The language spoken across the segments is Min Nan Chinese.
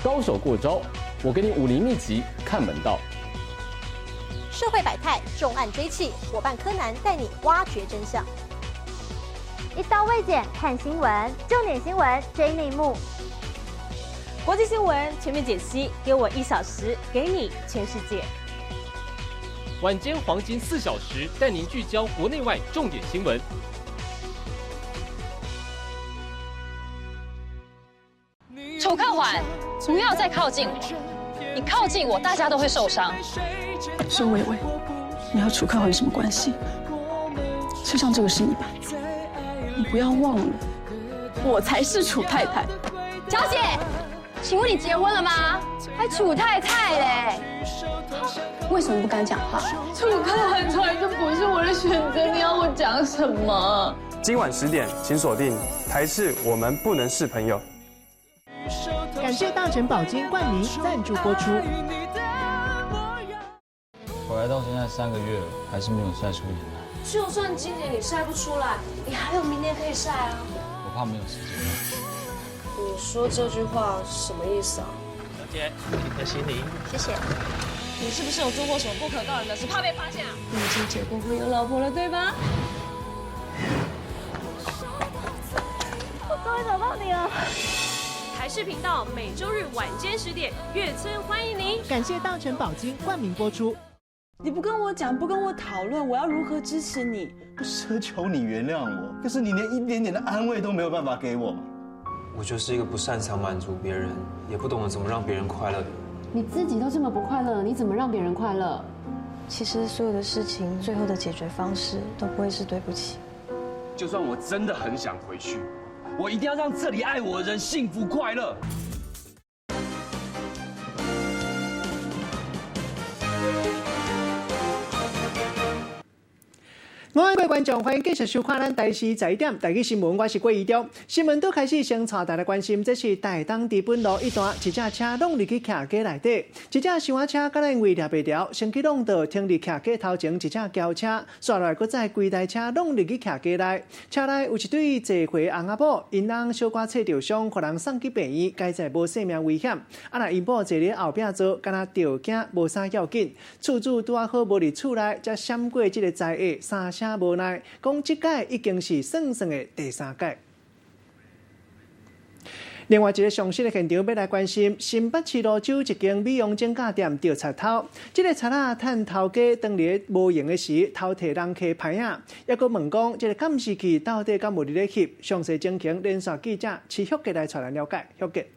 高手过招，我给你武林秘籍看门道。社会百态，重案追缉，伙伴柯南带你挖掘真相。一刀未剪看新闻，重点新闻追内幕。国际新闻全面解析，给我一小时，给你全世界。晚间黄金4小时，带您聚焦国内外重点新闻。楚克缓，不要再靠近我！你靠近我，大家都会受伤。孙薇薇，你和楚克缓有什么关系？车上这个是你吧？你不要忘了，我才是楚太太。小姐，请问你结婚了吗？还楚太太嘞？为什么不敢讲话？楚克缓从来就不是我的选择，你要我讲什么？今晚10点，请锁定台视《我们不能是朋友》。感谢大成保金冠名赞助播出。回来到现在3个月了，还是没有晒出脸来。就算今年你晒不出来，你还有明年可以晒啊。我怕没有时间了。你说这句话什么意思啊？小姐，你的行李。谢谢。你是不是有做过什么不可告人的事，怕被发现啊？你已经结过婚有老婆了，对吧？我终于找到你了。台视频道每周日晚间10点，月村欢迎您。感谢大成保金冠名播出。你不跟我讲，不跟我讨论，我要如何支持你？不奢求你原谅我，可是你连一点点的安慰都没有办法给我。我就是一个不擅长满足别人，也不懂得怎么让别人快乐的人。你自己都这么不快乐，你怎么让别人快乐？其实所有的事情最后的解决方式都不会是对不起。就算我真的很想回去，我一定要让这里爱我的人幸福快乐。我爱各位观众，欢迎继续收看咱台视十一点台语新闻，我是郭怡中。新闻都开始先带大家关心，这是台东知本路一段，一只车弄入去徛街内底，一只小车敢若因为掠袂牢，先去弄到停伫徛街头前一只轿车，煞落来阁再规台车弄入去徛街内，车内有一对坐岁翁仔某，𪜶翁小可切著伤，予人送去病院，佳哉无性命危险。啊，若𪜶某坐咧后壁座，敢若著惊无啥要紧。厝主拄仔好无伫厝内，才闪过这个灾厄，三声无奈，讲这摆已经是算算的第三摆。另外一个上新的现场欲来关心，新北市芦洲一间美容整甲店著贼偷，这个贼仔趁头家当咧无闲的时，偷提人客牌仔，犹阁问讲这个监视器到底敢有伫咧翕？详细情形，连线记者徐旭杰来带咱了解。旭杰。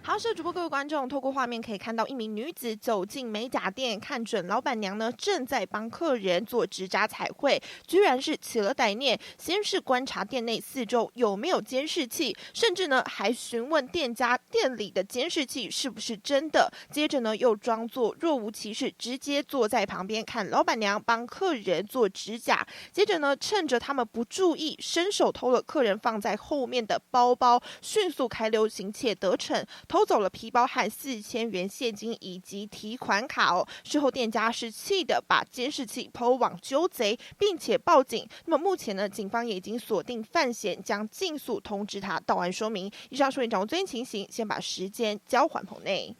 好，是主播各位观众，透过画面可以看到一名女子走进美甲店，看准老板娘呢正在帮客人做指甲彩绘，居然是起了歹念，先是观察店内四周有没有监视器，甚至呢还询问店家店里的监视器是不是真的，接着呢又装作若无其事，直接坐在旁边看老板娘帮客人做指甲，接着呢趁着他们不注意，伸手偷了客人放在后面的包包，迅速开溜行窃得逞。偷走了皮包和4000元现金以及提款卡哦。事后店家是气得把监视器 PO 网揪贼，并且报警。那么目前呢，警方也已经锁定犯嫌，将尽速通知他到案说明。以上说明掌握最新情形，先把时间交还棚内。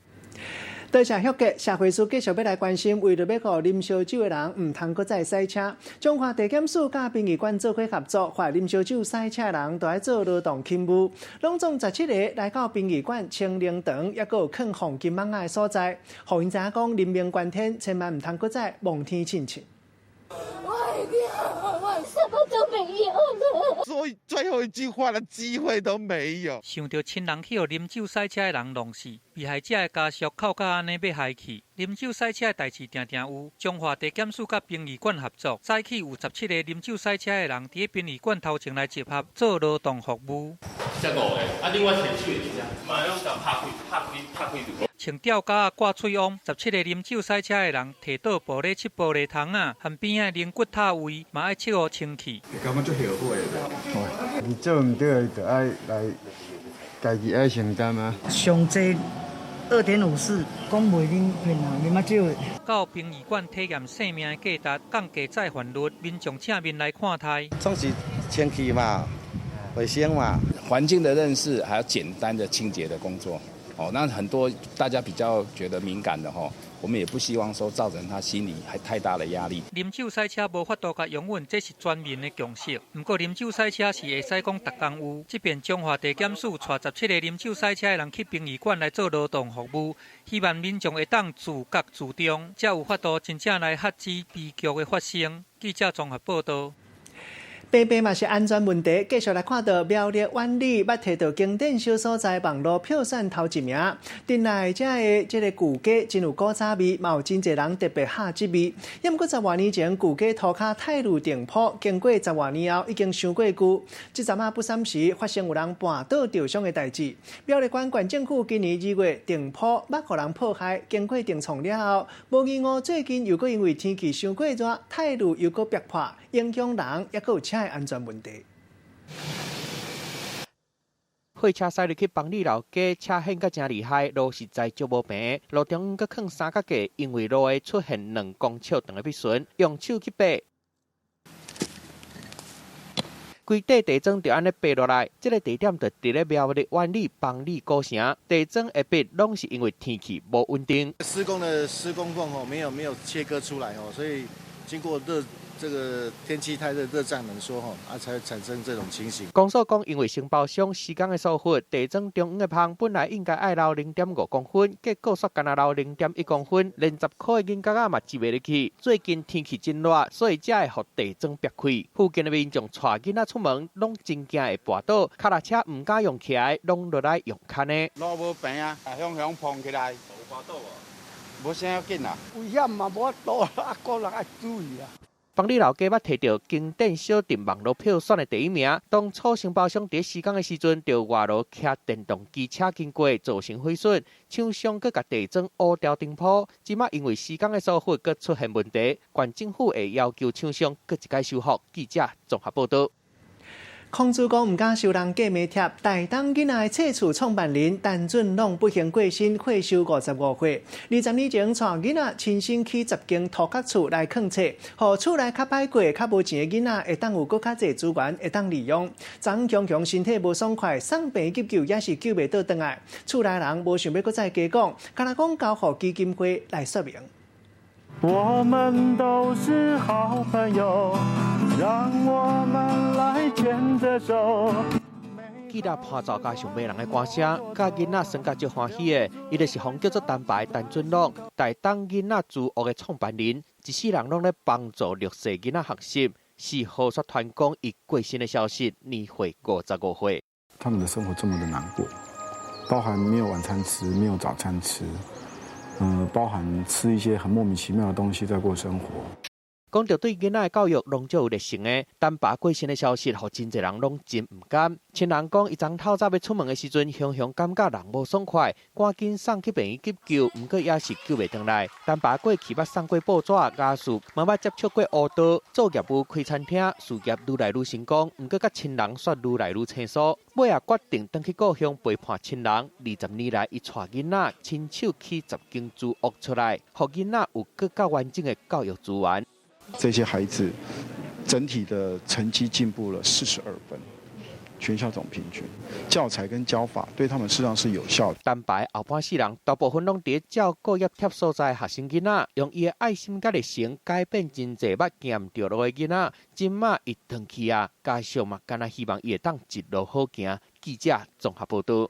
多谢旭杰，社会署继续欲来关心，为著欲予啉烧酒的人毋通阁再驶车，彰化地检署佮殡仪馆做伙合作，罚啉烧酒驶车的人都爱做劳动勤务。拢总17个来到殡仪馆清灵堂，犹阁有囥黄金蠓仔的所在，予𪜶知影讲人命关天，千万毋通阁再望天凊凊。我一定要，我什么都没有了。所以最后一句话的机会都没有。想著亲人去予啉酒驶车的人弄死，被害者的家属哭甲按呢欲害去。啉酒驶车的代志定定有。彰化地检署佮殡仪馆合作，早起有17个啉酒驶车的人伫殡仪馆头前来集合做劳动服务。这五个，啊，另外提手的伫遮，嘛拢共拍开、拍开、拍开就。穿吊胶仔挂喙瓮，17个啉酒驶车的人提倒布咧拭玻璃窗仔，和边仔灵骨塔位嘛爱拭予清气。感觉足后悔的。你做毋对，就爱来家己爱承担啊。上济2.54，讲袂啉骗人，啉较少。到殡仪馆体验生命的价值，降低再犯率，民众请面来看待。总是清气嘛，卫生嘛，环境的认识，还有简单的清洁的工作。哦，那很多大家比較覺得敏感的吼，我們也不希望說造成他心理還太大的壓力。啉酒駛車無法度共擁吻，這是全民的共識。毋過啉酒駛車是會使講逐工有。這遍彰化地檢署帶17個啉酒駛車的人去殯儀館來做勞動服務，希望民眾會當自覺自重，才有法度真正來遏止悲劇的發生。記者綜合報道。平平嘛是安全問題，繼續來看到苗栗苑裡捌提到經典小所在網路票選頭一名，鎮內遮的這個舊街真有古早味，嘛有真濟人特別合這味。猶毋過十外年前舊街塗跤泰路店鋪，經過十外年後已經傷過舊，這陣仔不三時發生有人絆倒著傷的代誌。苗栗縣縣政府今年2月店鋪捌予人破壞，經過定創了後，無意外最近又閣因為天氣傷過熱，泰路又閣逼破，影響人，抑閣有車的安全問題。貨車駛入去枋里老街，車掀甲誠厲害，路實在足無平，路中央閣囥三腳架，因為路會出現2公尺長的篳損，用手去爬，規塊地磚就按呢爬落來。這个地點就佇咧苗栗苑裡枋里古城，地磚會篳攏是因為天氣無穩定。施工的施工縫吼，沒有切割出來吼，所以經過熱。這個天氣太熱，熱脹冷縮吼，啊，才產生這種情形。公所講，因為承包商施工的疏忽，地磚中央的縫本來應該愛留0.5公分，結果煞干焦留0.1公分，連10箍的銀角仔嘛擠袂入去。最近天氣真熱，所以才會予地磚篳開。附近的民眾帶囡仔出門，攏真驚會跋倒，跤踏車毋敢用騎的，攏落來用牽的。路無平啊，向向碰起來，有跋倒無？無啥要緊啦。危險嘛，無法度啊，個人愛注意啊。枋里老街捌提著經典小店網路票選的第一名，當初承包商佇施工的時陣，著外路騎電動機車經過，造成毀損，廠商閣共地磚烏掉頂鋪，這馬因為施工的疏忽，閣出現問題，縣政府會要求廠商閣一擺修復。記者綜合報道。孔子講毋敢收人過暝帖，台東囡仔的冊厝創辦人陳俊朗不幸過身，歲壽55歲。20年前，帶囡仔親身去10間塗跤厝來囥冊，予厝內較歹過、較無錢的囡仔會當有閣較濟資源會當利用。昨昏強強身體無爽快，送病急救也是救袂倒轉來。厝內人無想欲閣再加講，干焦講交予基金會來說明。我們都是好朋友，讓我們來牽著手。記得伴奏佮上迷人的歌聲，佮囡仔耍甲足歡喜的，伊就是予叫做陳爸陳俊朗，台東囡仔書屋的創辦人，一世人攏咧幫助弱勢囡仔學習，是予煞傳講伊過身的消息，年歲55歲。他們的生活這麼的難過，包含沒有晚餐吃，沒有早餐吃。包含吃一些很莫名其妙的東西在過生活。講到對囡仔的教育，攏足有熱誠的。陳爸過身的消息，予真濟人攏真毋甘。親人講，伊昨透早欲出門的時陣，雄雄感覺人無爽快，趕緊送去病院急救，毋過也是救袂轉來。陳爸過去捌送過報紙、家事，嘛捌接觸過烏刀，做業務開餐廳，事業愈來愈成功。毋過佮親人煞愈來愈生疏，尾仔決定轉去故鄉陪伴親人。20年來，伊帶囡仔親手起10間書屋出來，予囡仔有閣較完整的教育資源。這些孩子整體的成績進步了42分，全校總平均。教材跟教法對他們實際上是有效的。陳爸後半世人大部分攏佇照顧佮貼所在學生囡仔，用伊的愛心佮熱誠改變真濟捌行毋著路的囡仔。這馬伊轉去啊，家屬嘛，干焦希望伊會當一路好行。記者綜合報道。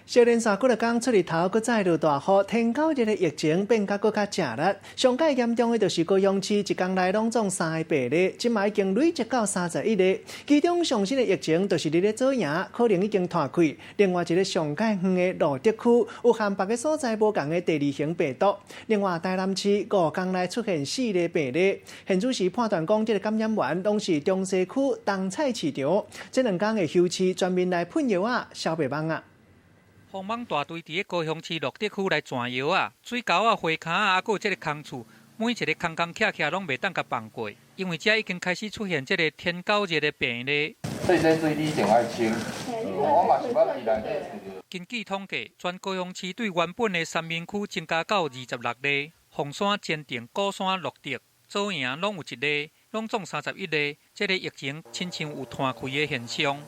小連續幾若工出日頭，閣再落大雨，天狗日的疫情變甲閣較正力。上蓋嚴重的就是高雄市，一工內攏總三个病例，這馬已經累積到31例。其中上新的疫情就是佇咧左營，可能已經湠開。另外一个上蓋遠的蘆竹區，有和別个所在無仝的第二型病毒。另外台南市5工內出現四例病例，現此時判斷講，這个感染源攏是中西區東菜市場。這兩工會休市全面來噴藥仔、消白蠓仔。防蠓大隊佇咧高雄市蘆竹區來鑽藥仔、水溝仔、花崁仔，啊，閣有這个空厝，每一个空空隙隙攏袂當共放過，因為遮已經開始出現這个天狗熱的病例。所以這水你一定愛清，我嘛是捌佇內底。根據統計，全高雄市對原本的三民區增加到26例，鳳山、前鎮、鼓山、蘆竹、左營攏有一例，攏總31例。這个疫情親像有湠開的現象。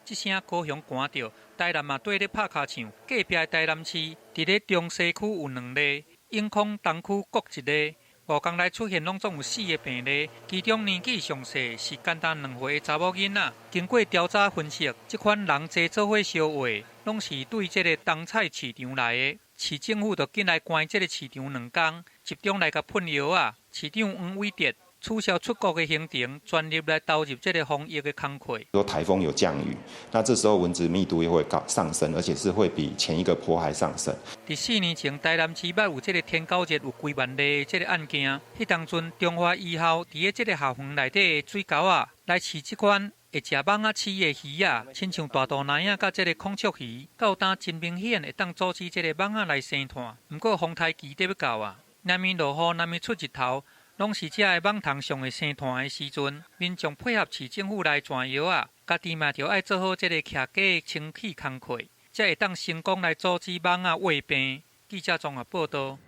這聲高雄寒著，台南嘛綴咧拍跤唱，隔壁的台南市，佇咧中西區有兩例，永康東區各一例。5工內出現攏總有四個病例，其中年紀上細是干焦2歲的查某囡仔。經過調查分析，這款人濟做伙相話，攏是對這个冬菜市場來的。市政府就緊來關這个市場2工，集中來共噴藥仔。市長黃偉哲取消出國的行程，全力來投入這个防疫的工課。說颱風有降雨，那這時候蚊子密度又會高上升，而且是會比前一個波還上升。佇4年前，台南市捌有這个天狗熱有幾萬例的這个案件，彼當陣中華醫校佇咧這个校園內底的水溝仔來飼這款會食蠓仔鼠的魚仔，親像大肚奶仔佮這个孔雀魚，到今真明顯會當阻止這个蠓仔來生湠。毋過風颱期得欲到啊，若暝落雨，若暝出日頭，攏是這个蠓蟲上會生湠的時陣，民眾配合市政府來湠藥仔，家己嘛著愛做好這个徛家的清氣工課，才會當成功來阻止蠓仔患病。記者綜合報導。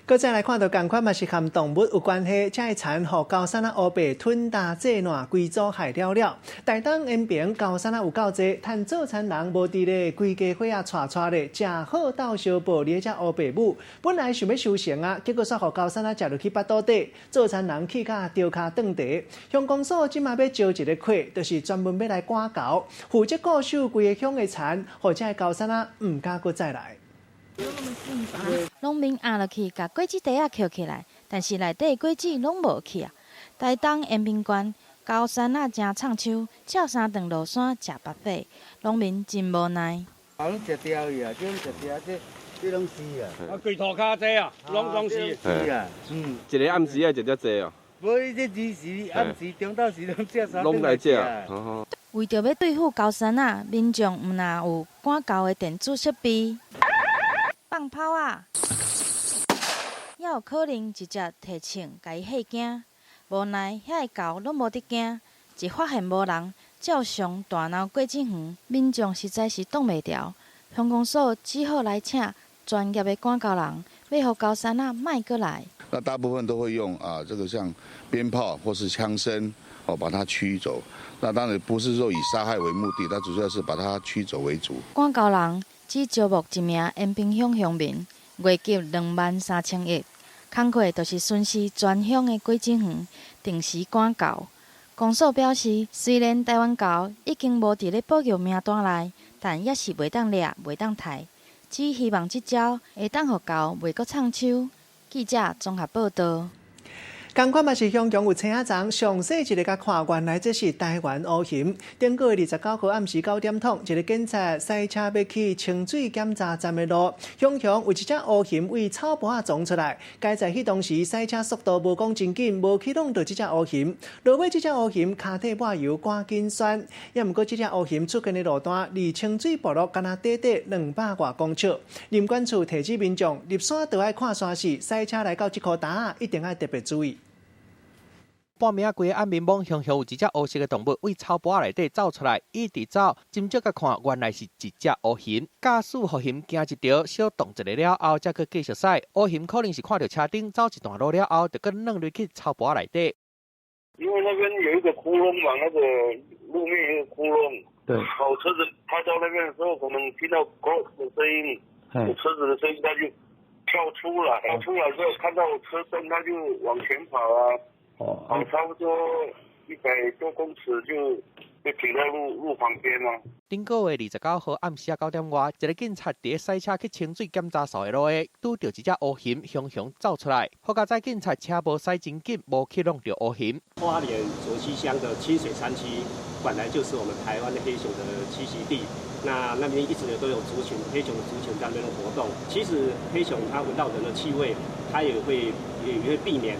閣再來看到仝款嘛是和動物有關係，這个田予高山仔烏白吞焦做爛，規組害了了。台東延平高山仔有夠濟，趁做田人無佇咧，規家伙仔𤆬𤆬咧，食好鬥相報咧，這烏白母本來想欲收成啊，結果煞予高山仔食落去腹肚底，做田人氣甲著跤斷蹄。鄉公所這馬欲招一个客，就是專門欲來趕猴，負責固守規个鄉的田，予這个高山仔毋敢閣再來。農民壓落去，共果子袋仔抾起來，但是內底果子攏無去啊！台東延平縣高山仔誠創秋，照三頓落山食腹火，農民真無奈。啊，攏食掉去啊，這攏食掉，這這攏死啊！啊，規塗跤濟啊，攏總死。死啊！嗯，一个暗時愛食遮濟哦。無，伊這日時暗時、中晝時攏食三頓。攏來食。為著欲對付高山仔，民眾毋但有趕猴的電子設備。放炮仔，猶有可能直接提槍共伊嚇驚。無奈遐个猴攏無佇驚，一發現無人，照常大鬧果子園，民眾實在是擋袂牢。鄉公所只好來請專業的趕猴人，欲予高山仔莫閣來。那大部分都會用啊，這個像鞭炮或是槍聲，哦，把它驅走。那當然不是說以殺害為目的，它主要是把它驅走為主。趕猴人只招募一名延平鄉鄉民，月給23,100，工課就是巡視全鄉的果子園，定時趕猴。公所表示，雖然台灣猴已經無佇咧保育名單內，但猶是袂當掠、袂當刣，只希望這招會當予猴袂閣創秋。記者綜合報導。仝款嘛是鄉強有青仔叢，上細一个共看，原來這是台灣烏熊。頂個月29號暗時9點通，一个警察駛車欲去清水檢查站的路，雄雄有一隻烏熊對草埔仔衝出來。佳哉彼當時駛車速度無講真緊，無去挵著這隻烏熊。落尾這隻烏熊跤底抹油，趕緊竄。猶毋過這隻烏熊出現的路段，離清水部落干焦短短200外公尺。林管處提醒民眾，入山著愛看山勢，駛車來到這箍礁仔，一定愛特別注意。半暝仔規个暗暝，罔雄雄有一隻烏色的動物對草埔仔內底走出來，一直走，斟酌共看，原來是一隻烏熊。駕駛予熊驚一著，小動一下了後，才閣繼續駛。烏熊可能是看著車燈，走一段路了後，就閣鑽入去草埔仔內底。因為那邊有一個窟窿嘛，那個路面有個窟窿。好，車子開到那邊的時候，可能聽到咕的聲音，車子的聲音，他就跳出來，跳出來之後看到車燈，他就往前跑啊。哦，差不多100多公尺就停在路旁邊啦。頂個月29號暗時仔9點外，一个警察佇咧駛車去清水檢查所的路下，拄著一隻烏熊雄雄走出來。好佳哉警察車無駛真緊，無去挵著烏熊。花蓮卓溪鄉的清水山區，本來就是我們台灣的黑熊的棲息地。那那邊一直都有族群黑熊的族群在那邊活動。其實黑熊它聞到人的氣味，它也會避免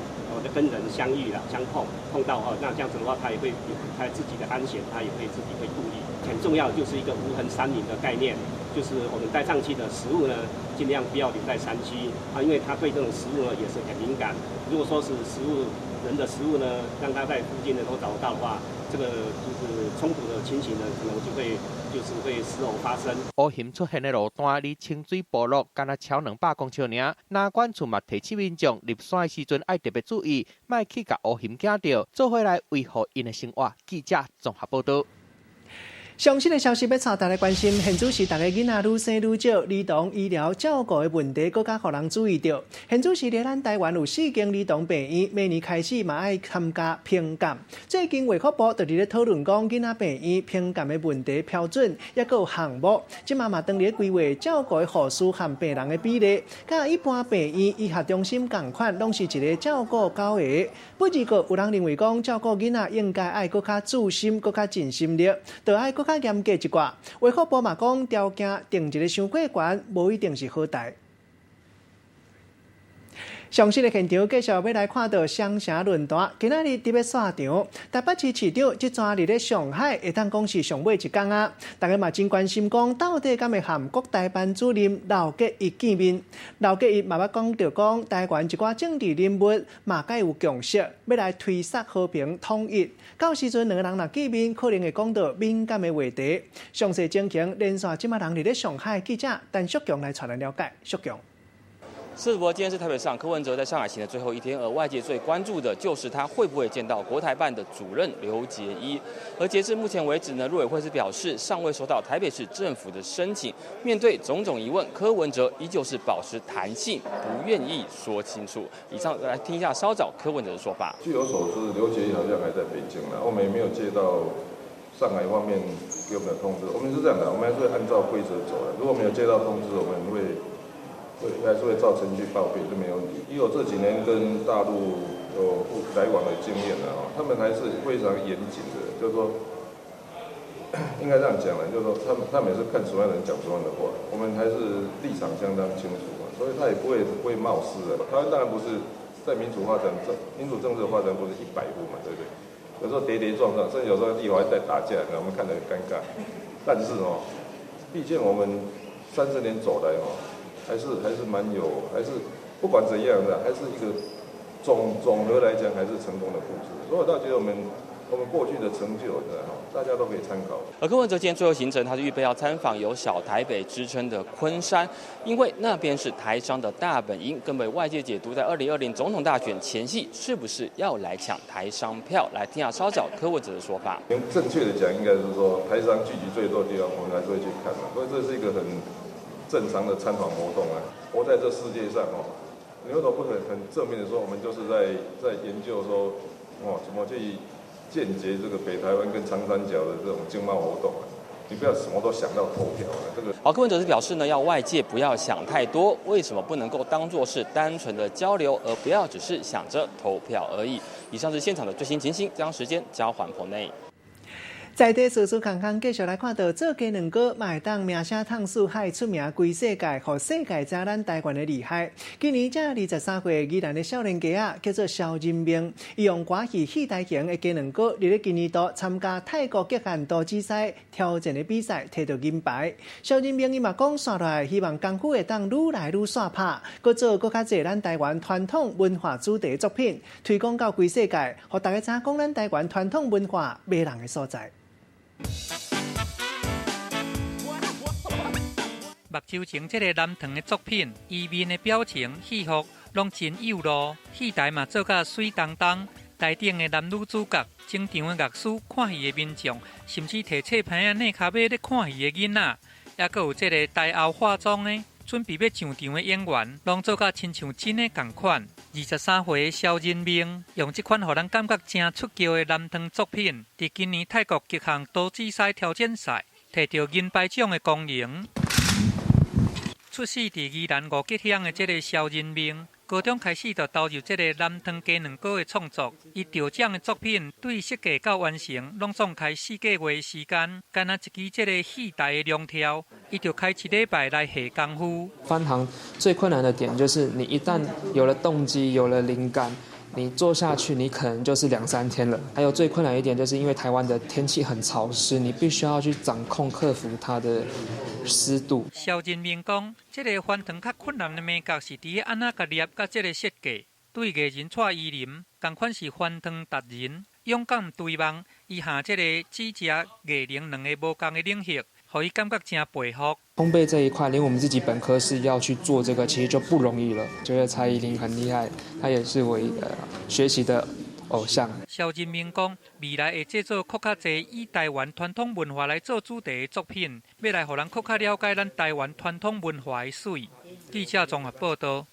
跟人相遇啦、相碰碰到哦，那這樣子的話，它也會有它自己的安全，它也會自己會注意。很重要就是一個無痕山林的概念，就是我們帶上去的食物呢，盡量不要留在山區啊，因為它對這種食物呢也是很敏感。如果說是食物人的食物呢，讓它在附近能夠找到的話，這個就是衝突的情形呢，可能就會就是會時有發生。烏熊出現的路段離清水部落干焦超200公尺爾，林管處嘛提醒民眾入山的時陣愛特別注意，莫去共烏熊驚著，做伙來維護𪜶的生活。記者綜合報導。上新的消息欲帶大家關心，現主時逐个囡仔愈生愈少，兒童醫療照顧的問題閣較予人注意著。現主時佇咱台灣有四間兒童病院，明年開始嘛愛參加評鑑。最近衛福部就佇咧討論講囡仔病院評鑑的問題標準，抑閣有項目。這馬嘛當咧規劃照顧的護士和病人的比例，佮一般病院醫學中心仝款，攏是一个照顧九个。不過有人認為講照顧囡仔應該愛閣較注心、閣較盡心力，就愛閣較嚴格一寡。衛福部嘛講，條件定一个傷過懸，無一定是好代。上新的現場繼續欲來看著雙城論壇，今仔日佇欲散場。台北市市長這逝佇咧上海，會當講是上尾一工啊！大家嘛真關心講，到底敢會和國台辦主任劉結一見面？劉結一嘛捌講著講，台灣一寡政治人物嘛該有共識，欲來推捒和平統一。到時陣兩个人若見面，可能會講著敏感的話題。詳細情形，連線這馬人佇咧上海記者陳淑強來帶咱了解。淑強。世博今天是台北市長柯文哲在上海行的最後一天，而外界最關注的就是他會不會見到國台辦的主任劉結一。而截至目前為止呢，陸委會是表示尚未收到台北市政府的申請。面對種種疑問，柯文哲依舊是保持彈性，不願意說清楚。以上來聽一下稍早柯文哲的說法。據我所知，劉結一好像還在北京呢，我們也沒有接到上海方面給我們的通知。我們是這樣的，我們還是會按照規則走的。如果沒有接到通知，我們會還是會照程序報備，這沒有問題。以我這幾年跟大陸有來往的經驗呢，他們還是非常嚴謹的，就是說，應該這樣講呢，就是說，他們也是看什麼樣的人講什麼樣的話，我們還是立場相當清楚嘛，所以他也不會冒失的。台灣當然不是在民主發展政民主政治的發展不是100步嘛，對不對？有時候跌跌撞撞，甚至有時候立法在打架，我們看得很尷尬。但是哦，畢竟我們30年走來哦。還是蠻有，還是不管怎樣的，還是一個總和來講，還是成功的故事。所以我倒覺得我們過去的成就，大家都可以參考。而柯文哲今天最後行程，他是預備要參訪有小台北之稱的昆山，因為那邊是台商的大本營，更被外界解讀在2020總統大選前夕，是不是要來搶台商票？來聽下稍早柯文哲的說法。正確的講，應該是說台商聚集最多的地方，我們還是會去看嘛。所以這是一個很正常的參訪活動啊，活在這世界上哦，你為什麼不很正面的說，我們就是在研究說，哦，怎麼去間接這個北台灣跟長三角的這種經貿活動啊？你不要什麼都想到投票啊，這個。好，柯文哲是表示呢，要外界不要想太多，為什麼不能夠當作是單純的交流，而不要只是想着投票而已？以上是現場的最新情形，將時間交還棚內。在地事事空空，繼續來看著做雞卵糕，嘛會當名聲淌四海，出名規世界，予世界知咱台灣的厲害。今年才23歲，宜蘭的少年家仔叫做蕭仁明，伊用歌戲戲台型的雞卵糕，佇咧今年度參加泰國極限刀子賽挑戰的比賽，摕著銀牌。蕭仁明伊嘛講，紲落來希望功夫會當愈來愈煞拍，閣做閣較濟咱台灣傳統文化主題作品，推廣到規世界，予大家知影講咱台灣傳統文化迷人的所在。目睭前這个藍糖的作品，伊面的表情、戲服攏真有路，戲台嘛做甲媠當當。台頂的男女主角、整場的樂師、看戲的民眾，甚至提冊牌仔、躡跤尾咧看戲的囡仔，抑閣有這个台後化妝的、準備欲上場的演員，攏做甲親像真的仝款。23歲的蕭仁明用這款予人感覺誠出奇的藍糖作品，佇今年泰國極限刀子賽挑戰賽，摕著銀牌獎的光榮。出世佇宜蘭五吉鄉的這个蕭仁明，高中開始就投入這个藍糖雞卵糕的創作。伊得獎的作品對設計到完成，攏總開4個月時間。敢若一支這个戲台的龍柱，伊就開一禮拜來下功夫。翻糖最困難的點就是，你一旦有了動機，有了靈感，你做下去，你可能就是兩三天了。還有最困難一點，就是因為台灣的天氣很潮濕，你必須要去掌控、克服它的濕度。蕭仁明講，這个翻糖較困難的眉角是佇按怎共捏佮這个設計。對藝人蔡依林，仝款是翻糖達人，勇敢追夢，伊下這个煮食藝能兩个無仝的領域，予伊感覺誠佩服。烘焙這一塊，連我們自己本科是要去做這個，其實就不容易了。覺得蔡依林很厲害，她也是我一個學習的偶像。蕭仁明講，未來會製作閣較濟以台灣傳統文化來做主題的作品，欲來予人閣較了解咱台灣傳統文化的媠。記者綜合報道。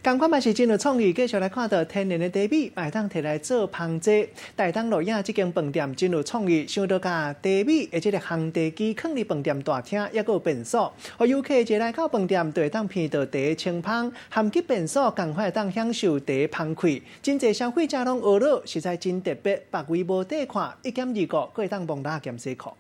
仝款嘛是真有創意，繼續來看著天然的茶米，會當提來做芳劑。台東鹿野這間飯店真有創意，想著共茶米的這个烘茶機囥佇飯店大廳，猶閣有便所，予遊客一來到飯店，就會當鼻著茶清芳，含去便所仝款會當享受茶芳氣。真濟消費者攏呵咾，實在真特別，別位無得看，一減二顧，閣會當摸籃兼洗褲。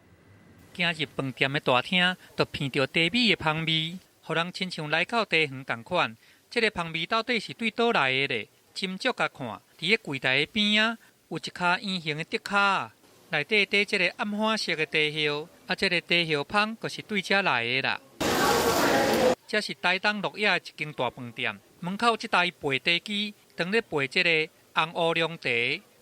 行入飯店的大廳，就鼻著茶米的芳味，予人親像來到茶園仝款。這个芳味到底是對佗來的咧？斟酌共看，佇咧櫃台的邊仔有一跤圓形的竹跤，內底貯這个暗黃色的茶葉，啊，這个茶葉芳就是對遮來的啦。這是台東鹿野的一間大飯店，門口這台焙茶機，當咧焙這个紅烏龍茶，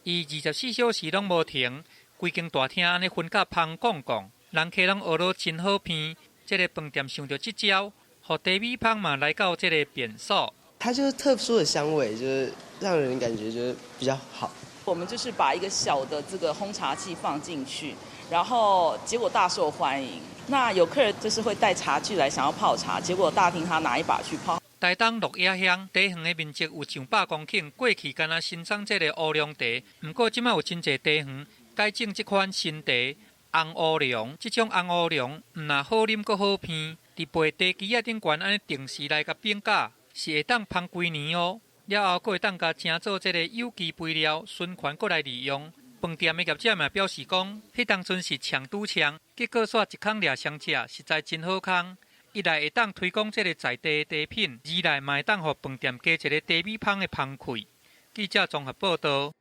伊24小時攏無停，規間大廳按呢薰甲芳絳絳，人客攏呵咾真好鼻。這个飯店想著這招。予茶米芳嘛來到這个便所，它就是特殊的香味，就是讓人感覺就是比較好。我們就是把一個小的這個烘茶器放進去，然後結果大受歡迎。那有客人就是會帶茶具來想要泡茶，結果大廳他拿一把去泡。台東鹿野鄉茶園的面積有上百公頃，過去干焦生產這个烏龍茶，毋過這馬有真濟茶園改種這款新茶紅烏龍。這種紅烏龍毋但好啉，閣好鼻。佇焙茶機仔頂懸按呢定時來共變價，是會當芳規年哦。了後，閣會當共成做這个有機肥料，循環閣來利用。飯店的業者嘛表示講，彼當陣是搶拄搶，結果煞一空掠雙食，實在真好康。一來會當推廣這个在地的茶品，二來嘛會當予飯店加一个茶米芳的芳氣。記者綜合報道。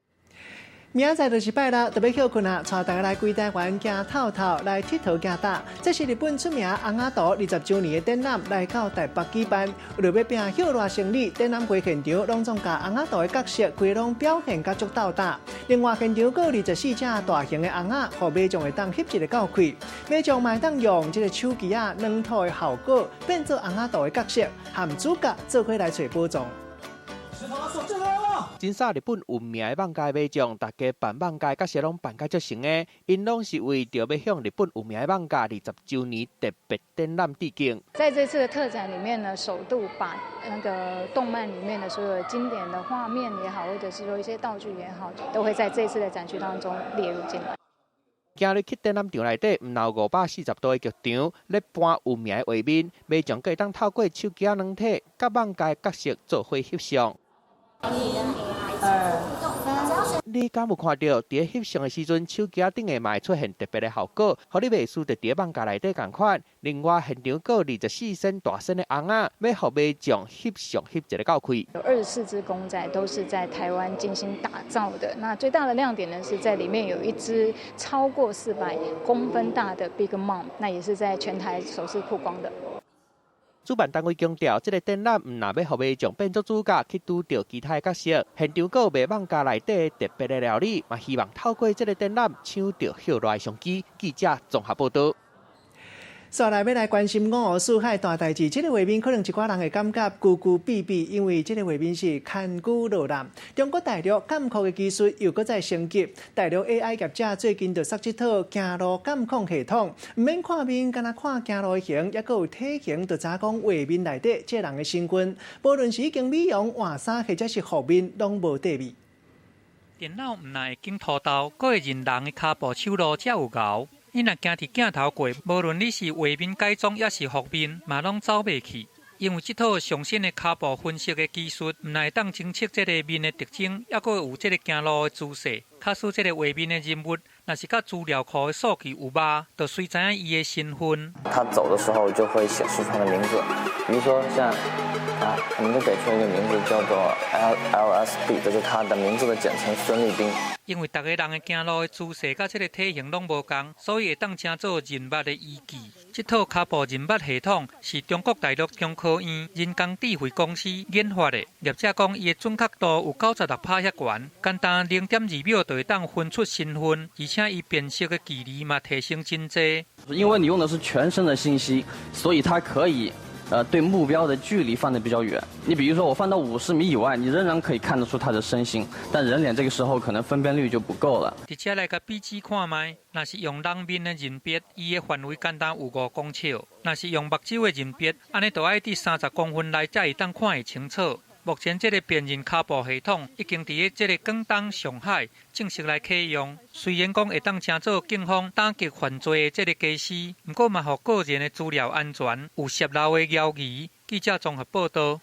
明仔載就是拜六，著欲歇睏啊！帶大家來規台灣行透透，來𨑨迌行搭。這是日本出名尪仔圖20週年的展覽來到台北舉辦，為著欲拼歇熱生理，展覽會現場攏總共尪仔圖的角色，規攏表現甲足鬥膽。另外現場閣有24隻大型的尪仔，予民眾會當翕一个夠氣。民眾嘛會當用這个手機仔軟塗的效果，變做尪仔圖的角色，和主角做伙來揣寶藏。真啥日本有名的艋舺迷眾，大家扮艋舺角色攏扮甲足成的，𪜶攏是為著欲向日本有名的艋舺20週年特別展覽致敬。在這次的特展裡面呢，首度把那個動漫裡面的所有經典的畫面也好，或者是說一些道具也好，都會在這次的展區當中列入進來。今日去展覽場內底，毋但有540度的劇場咧搬有名的畫面，民眾閣會當透過手機仔軟體，佮艋舺角色做伙翕相。一、二、三。你敢有看著？佇咧翕相的時陣，手機仔頂下嘛會出現特別的效果，予你袂輸佇咧艋舺內底仝款。另外，現場閣有24身大身的尪仔，欲予民眾翕相翕一个夠氣。有24隻公仔都是在台灣精心打造的。那最大的亮點呢，是在裡面有一隻超過400公分大的 Big Mom，那也是在全台首次曝光的。主辦單位強調，這个展覽毋但欲予民眾變做主角去拄著其他的角色，現場閣有賣艋舺內底特別的料理，嘛希望透過這个展覽搶著歇熱的商機。記者綜合報道。紲來欲來關心五湖四海大代誌，這个畫面可能一寡人會感覺舊舊敝敝，因為這个畫面是牽牛落難。中國大陸監控的技術又閣再升級，大陸 AI 業者最近就設這套行路監控系統，毋免看面，干焦看行路的形，猶閣有體型，就知影講畫面內底這人的身份。無論是已經美容換衫，或者是覆面，攏無塊面。電腦毋但會揀塗豆，閣會認人的跤步手路才有𠢕。你若行佇鏡頭過，無論你是畫面改裝抑是覆面，嘛攏走袂去。因為這套上新的跤步分析的技術，毋但會當偵測這个面的特徵，猶閣有這个行路的姿勢。假使這个畫面的人物，若是佮資料庫的數據有峇，就隨知影伊的身份。他走的時候就會顯示出他的名字，比如說像啊，我們就給出一個名字叫做 LSB，這是他的名字的簡稱，孫立斌。因為逐个人的行路的姿勢佮這个體型攏無仝，所以會當成做認物的依據。這套跤步認物系統是中國大陸中科院人工智慧公司研發的。業者講，伊的準確度有96%遐懸，簡單0.2秒就會當分出身份，而且伊辨識的距離嘛提升真濟。因為你用的是全身的信息，所以它可以对目标的距离放得比较远。你比如说，我放到50米以外，你仍然可以看得出它的身形，但人脸这个时候可能分辨率就不够了。伫遮来共比试看覓，若是用人面的认别，伊的范围干焦有5公尺；若是用目睭的认别，按呢就爱伫30公分内才会当看会清楚。目前这个辨认跤步系统已经伫咧这个广东、上海正式来启用。虽然讲会当成做警方打击犯罪的这个家私，毋过嘛，予个人的资料安全有泄漏的疑虑。记者综合报道。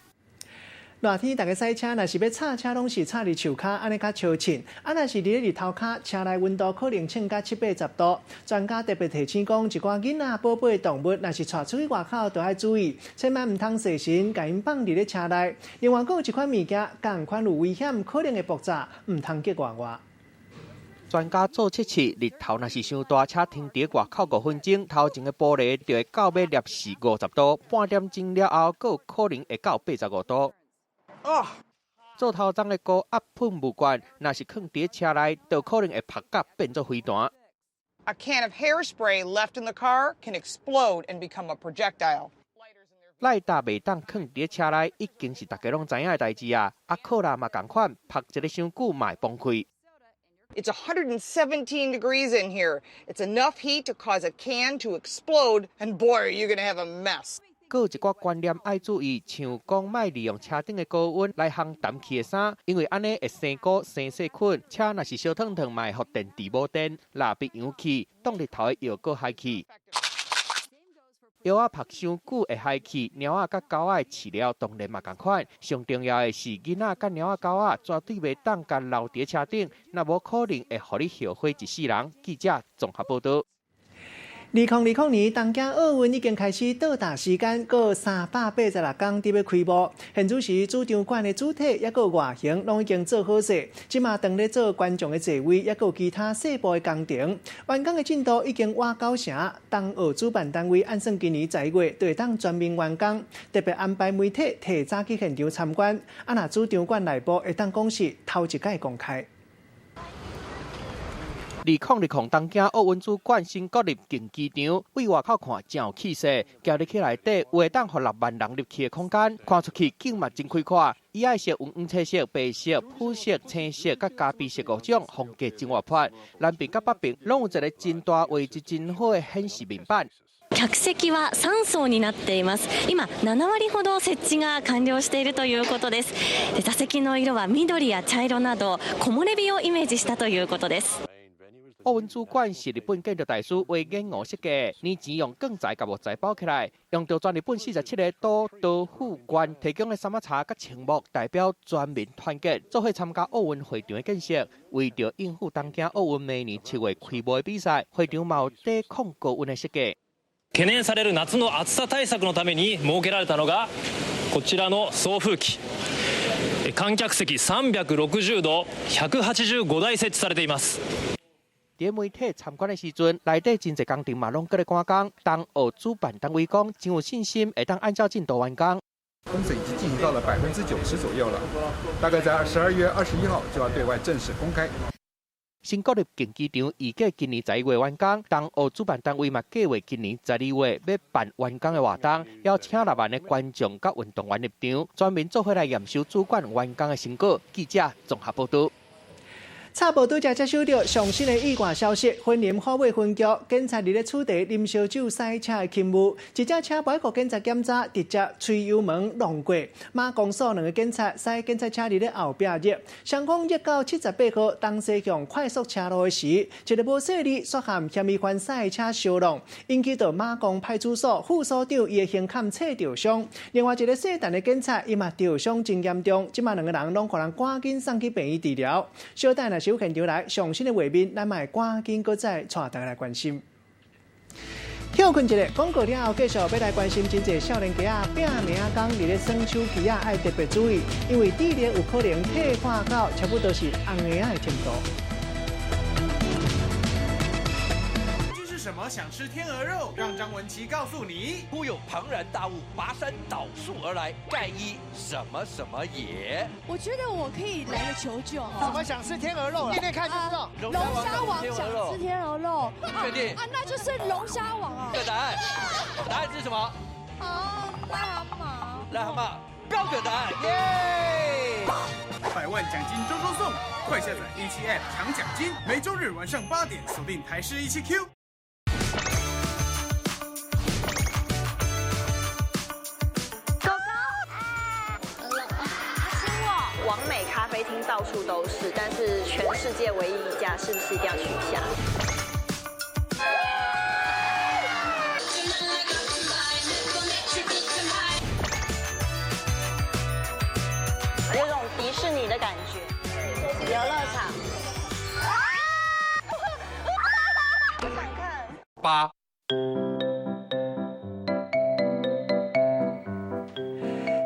热天逐家驶车，若是欲插车，拢是插伫树跤，按呢较相凊。啊，若是伫咧日头跤，车内温度可能升到七八十度。专家特别提醒讲，一寡囡仔、宝贝动物，若是𤆬出去外口，就爱注意，千万毋通细神，共𪜶放伫咧车内。另外，阁有一款物件，仝款有危险，可能会爆炸，毋通激外外。专家做测试，日头若是伤大，车停伫外口5分钟，头前的玻璃就会到欲摄氏50度，半点钟了后，阁有可能会到85度。啊！做头鬃的高压喷雾罐，若是囥伫车内，就可能会爆甲变做飞弹。 A can of hairspray left in the car can explode and become a projectile. 赖搭袂当囥伫车内，已经是逐家拢知影的代志啊！啊，可乐嘛仝款，曝一个伤久嘛会崩开。 It's 117 degrees in here. It's enough heat to cause a can to explode, and boy, are you going to have a mess. 阁有一寡观念爱注意，像讲莫利用车顶的高温来烘澹去的衫，因为按呢会生菇生细菌。车若是烧烫烫，嘛会予电池无电，蜡笔扬去，挡日头的药阁害去。药仔曝伤久会害去，猫仔佮狗仔的饲料当然嘛仝款。上重要的是，囡仔佮猫仔狗仔绝对袂当共留伫车顶，若无可能会予你后悔一世人。记者综合报道。2020年东京奥运已经开始倒数时间，阁386天伫欲开幕。现此时主场馆的主体抑阁外形拢已经做好势，这马当咧做观众的座位，抑阁其他细部的工程。完工的进度已经倚九成。东奥主办单位按算今年11月就会当全面完工，特别安排媒体提早去现场参观。啊，若主场馆内部会当讲是头一摆公开。2020东京奥运主馆新国立竞技场，对外口看真有气势，行入去内底有会当予6万人入去的空间，看出去景嘛真开阔。伊爱色有黄青色、白色、紫色、青色、佮咖啡色五种，风格真活泼。南边佮北边拢有一个真大、画质真好的显示面板。客席は3層になっています。今7割ほど設置が完了しているということです。座席の色は緑や茶色など木漏れ日をイメージしたということです。奥运主馆是日本建筑大师隈研吾设计，年前用钢材佮木材包起来，用著全日本47个都道府县提供的杉仔柴佮青木，代表全民团结，做伙参加奥运会场的建设。为著应付东京奥运明年7月开幕的比赛，会场嘛有抵抗高温的设计。懸念される夏の暑さ対策のために設けられたのがこちらの送風機。観客席360度185台設置されています。伫媒体参观的时阵，内底真济工程嘛拢阁咧赶工。东奥主办单位讲，真有信心会当按照进度完工。工程已经进行到了90%左右了，大概在12月21号就要对外正式公开。新国立竞技场预计今年11月完工，东奥主办单位嘛计划今年12月欲办完工的活动，邀请6万的观众佮运动员入场，全民做伙来验收主馆完工的成果。记者综合报道。插播拄才接收到上新的意外消息，云林虎尾分局警察伫咧取缔啉烧酒驶车的勤务，一只车袂过警察检查，直接催油门弄过。马公所两个警察驶警察车伫咧后壁入，双方入到78号东西向快速车路的时，一个无细腻涉嫌嫌疑犯驶的车相撞，引起到马公派出所副所长伊的胸坎侧著伤，另外一个姓陈的警察伊嘛著伤真严重，这马两个人拢予人赶紧送去病院治疗。小等若是有现场来上新的画面，咱嘛会赶紧阁再带大家来关心。歇睏一下，广告了后，继续欲来关心真济少年家仔拼命仔工伫咧耍手机仔，爱特别注意，因为智力有可能退化到差不多是红婴仔的程度。这是什么？想吃天鹅肉？让张文琪告诉你。忽有庞然大物拔山倒树而来，盖伊什么什么也。我觉得我可以来个求救。怎么想吃天鹅肉了？念念看就知道。龙虾王想吃天鹅肉。确定？啊，那就是龙虾王啊。这个答案，答案是什么？啊，癞蛤癞蛤蟆，标准答案，耶！百万奖金周周送，快下载17 App 抢奖金，每周日晚上8点锁定台视17 Q。狗狗，网美咖啡厅到处都是，但是全世界唯一一家，是不是一定要去一下？有种迪士尼的感觉，游乐场。我想看。八。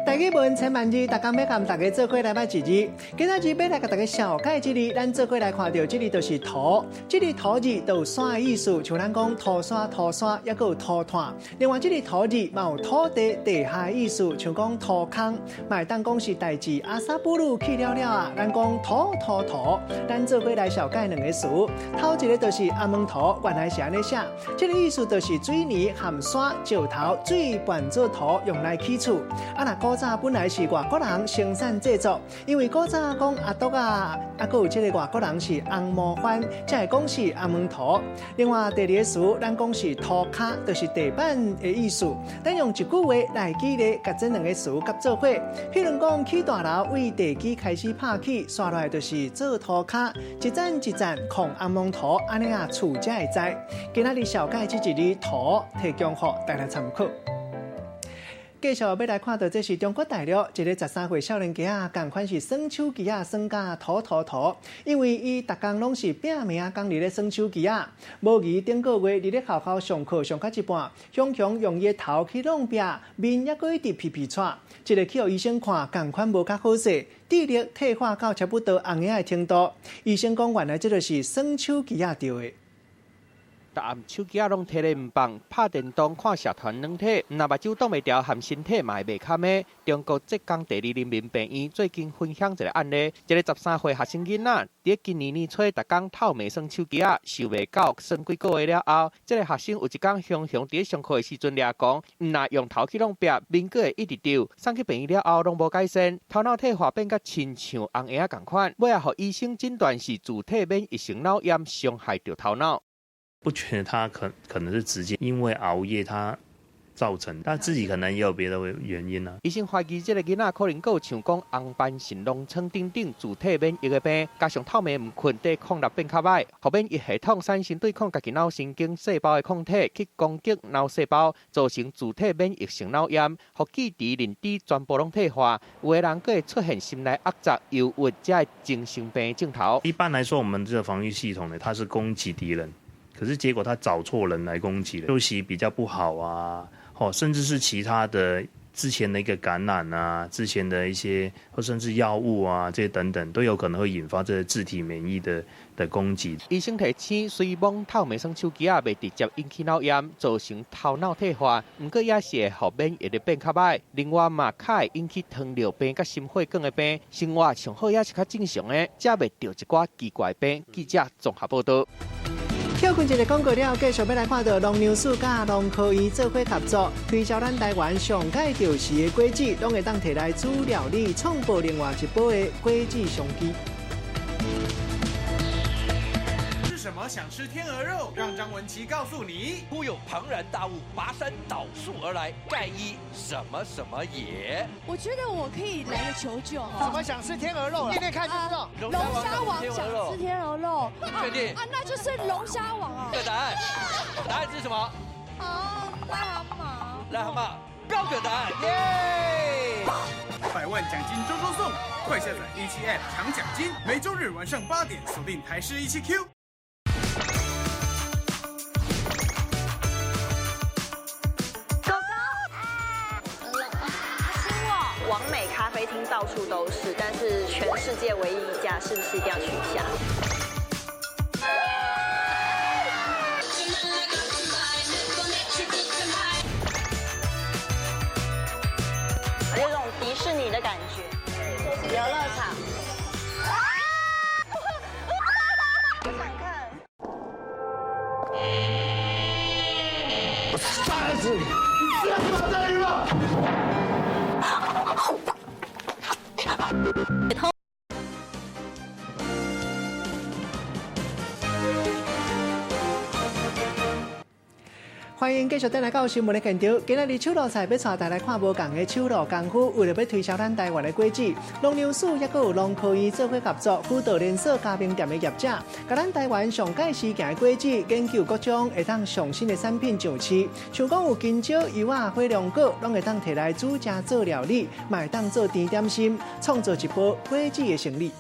台语文千万字，逐工欲共大家做伙来捌一字。今仔日欲来共大家绍介这字，咱做伙来看著这字就是涂。这个涂字就有山的意思，像咱讲涂山、涂山，抑阁有涂炭。另外，这个涂字嘛有土地、地下的意思，像讲涂空，嘛会当讲是代志。阿萨布鲁去了了啊，咱讲涂涂涂。咱做伙来绍介两个词，头一个就是阿门涂，原来是按呢写，这个意思就是水泥含沙、石头、水拌做涂，用来起厝。啊，若古早本来是外国人生产制作，因为古早讲阿啄仔，啊，阁有这个外国人是红毛番，才会讲是阿门涂。另外第二个词，咱讲是涂跤，就是地板的意思。咱用一句话来举例，共这两个词合做伙。譬如讲，起大楼为地基开始拍起，煞落来就是做涂跤，一层一层控红毛涂，按呢啊厝才会知。今仔日绍介这一字涂，提供予大家参考。继续欲来看著，这是中国大陆一个13岁少年家仔，仝款是耍手机仔，耍甲涂涂涂。因为伊逐工拢是拼命仔工伫咧耍手机仔，无疑顶个月伫咧学校上课上到一半，雄雄用伊的头去挵壁，面犹阁一直皮皮掣。这个去予医生看，仝款无较好势，智力退化到差不多红婴仔的程度。医生讲，原来这就是耍手机仔著的。逐暗手机仔拢提咧毋放，拍电动、看社团软体，毋若目睭挡袂牢，含身体嘛会袂堪的。中国浙江第二人民病院最近分享一个案例，一个13岁学生囡仔，伫今年年初逐工透暝耍手机仔，受袂到耍几个月了后，这个学生有一工雄雄伫咧上课的时阵掠狂，毋若用头去挵壁，面阁会一直搐，送去病院了后拢无改善，头脑退化变甲亲像红婴仔仝款，尾仔予医生诊断是自体免疫性脑炎伤害著头脑。不觉得他可能是直接因为熬夜他造成，他自己可能也有别的原因呢。医生怀疑这个囡仔可能阁有像讲红斑性狼疮等等自体免疫的病，加上透暝毋睏，抵抗力变较䆀，予免疫系统产生对抗家己脑神经细胞的抗体去攻击脑细胞，造成自体免疫性脑炎，予记忆、认知全部拢退化。有的人阁会出现心内压榨、忧郁这的精神病症头。一般来说，我们这个防御系统呢，它是攻击敌人。可是结果他找错人来攻击了，休息比较不好啊，哦，甚至是其他的之前的一个感染啊，之前的一些或甚至药物啊，这些等等都有可能会引发这个自体免疫的攻击。医生提醒，虽罔透暝耍手机仔，袂直接引起脑炎，造成头脑退化，毋过也是会予免疫力变较䆀。另外嘛，较会引起糖尿病佮心血管的病。生活上好也是较正常的，才袂著一寡奇怪病。记者综合报道。歇睏一个广告了，继续欲来看著农粮署佮农科院做伙合作，推销咱台湾上盖著时的果子，拢会当提来煮料理，创造另外一波的果子商机。是什么想吃天鹅肉？让张文琪告诉你。忽有庞然大物拔山倒树而来，盖伊什么什么也。我觉得我可以来个求救。怎么想吃天鹅肉？念念看就知道。龙虾王想吃天鹅肉。确定？啊，那就是龙虾王啊。这个答案，答案是什么？啊，癞蛤蟆。癞蛤蟆，标准答案，耶！百万奖金周周送，快下载17 App 抢奖金，每周日晚上8点锁定台视17 Q。狗狗，网美咖啡厅到处都是，但是全世界唯一一家，是不是一定要去一下？有种迪士尼的感觉，游乐场。我想看。我杀死你！你知道马在吗？歡迎繼續轉來到新聞的現場。今仔日手路菜欲帶大家來看無仝的手路功夫，為著欲推銷咱台灣的果子，農糧署抑閣有農科院做伙合作，輔導連鎖加盟店的業者，共咱台灣上蓋時行的果子，研究各種會當上新的產品上市。像講有香蕉、柚仔、火龍果，攏會當提來煮食做料理，嘛會當做甜點心，創造一波果子的生意。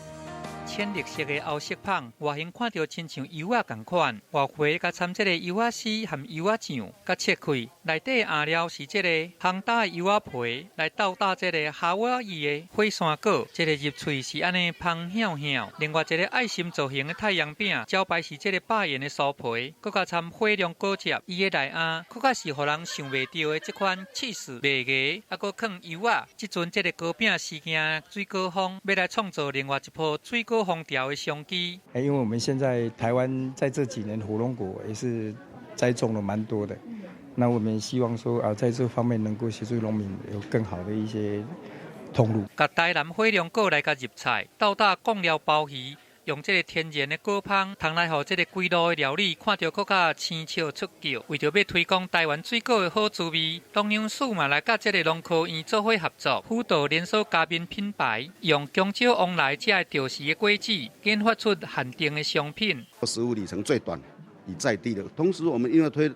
淺綠色的歐式麭，外形看著親像柚仔仝款，外皮佮摻這个柚仔絲和柚仔醬，佮切開，內底餡料是這个烘焦的柚仔皮，來鬥搭這个夏威夷的火山果，這个入喙是按呢芳香香。另外一个愛心造型的太陽餅，招牌是這个百元的酥皮，閣佮摻火龍果汁，伊的內餡閣較是予人想袂著的這款起司麥芽，猶閣囥柚仔。這陣這个糕餅事件水果風，欲來創造另外一波水果風潮的商機。因為我們現在台灣在這幾年火龍果也是栽種了蠻多的，那我們希望說啊，在這方面能夠協助農民有更好的一些通路。共台南火龍果來共入菜，鬥搭貢寮鮑魚，用這个天然的果芳，通來予這个規路的料理看著閣較生笑出叫。為著欲推廣台灣水果的好滋味，農糧署嘛來佮這个農科院做伙合作，輔導連鎖加盟品牌，用香蕉、旺來這个著時的果子，研發出限定的商品。食物里程最短，以在地的，同時我們因為推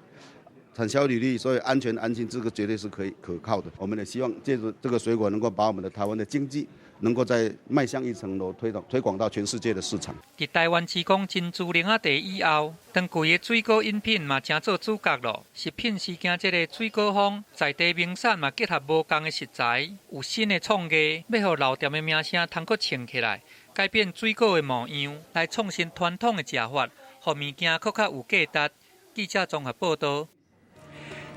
產銷履歷，所以安全安心，這個絕對是可以可靠的。我們也希望借助這個水果，能夠把我們的台灣的經濟能夠再邁向一層樓，推廣到全世界的市場。佇台灣提供珍珠奶茶以後，當季的水果飲品嘛成做主角咯。食品事件這个水果風，在地名產嘛結合無仝的食材，有新的創意，欲予老店的名聲通閣衝起來，改變水果的模樣，來創新傳統的食法，予物件閣較有價值。記者綜合報導。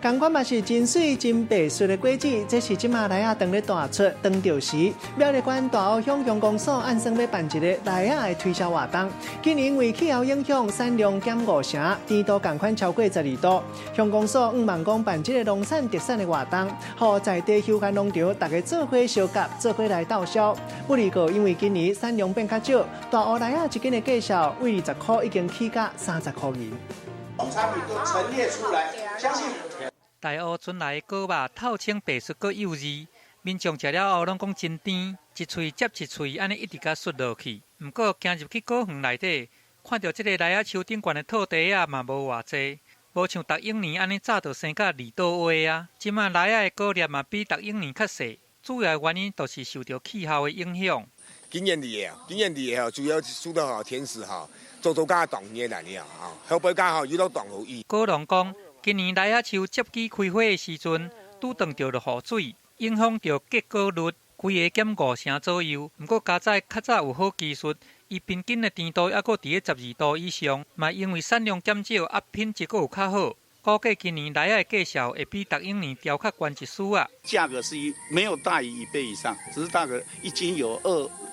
仝款嘛是真媠真白爍的果子，這是這馬梨仔當咧大出當著時。苗栗縣大湖鄉鄉公所按算欲辦一个梨仔的推銷活動。今年因為氣候影響，產量減五成，甜度仝款超過12度。鄉公所向望講辦這个農產特產的活動，予在地休閒農場逐家做伙相佮，做伙來鬥銷。不過因為今年產量變較少，大湖梨仔一斤的價數為20箍已經起價30箍銀。農產品都陳列出來，相信。大湖春來的果肉透清白爍，閣幼稚，民眾食了後攏講真甜，一喙接一喙，按呢一直共啜落去。毋過行入去果園內底，看著這个梨仔樹頂懸的套袋仔嘛無偌濟，無像逐永年按呢早就生甲二倒位啊。這馬梨仔的果粒嘛比逐永年較細，主要原因就是受著氣候的影響。今年梨啊，今年梨吼，主要是受到吼天時吼，做做加凍熱來了吼，後背加吼有落凍雨。果農講，今年梨仔樹接枝開花的時陣，拄碰著落雨水，影響著結果率，規个減五成左右。毋過佳哉較早有好技術，伊平均的甜度猶閣佇咧12度以上，嘛因為產量減少，啊品質閣有較好。估計今年梨仔的價數會比逐永年調較懸一絲仔。價格是一沒有大於一倍以上，只是大概一斤有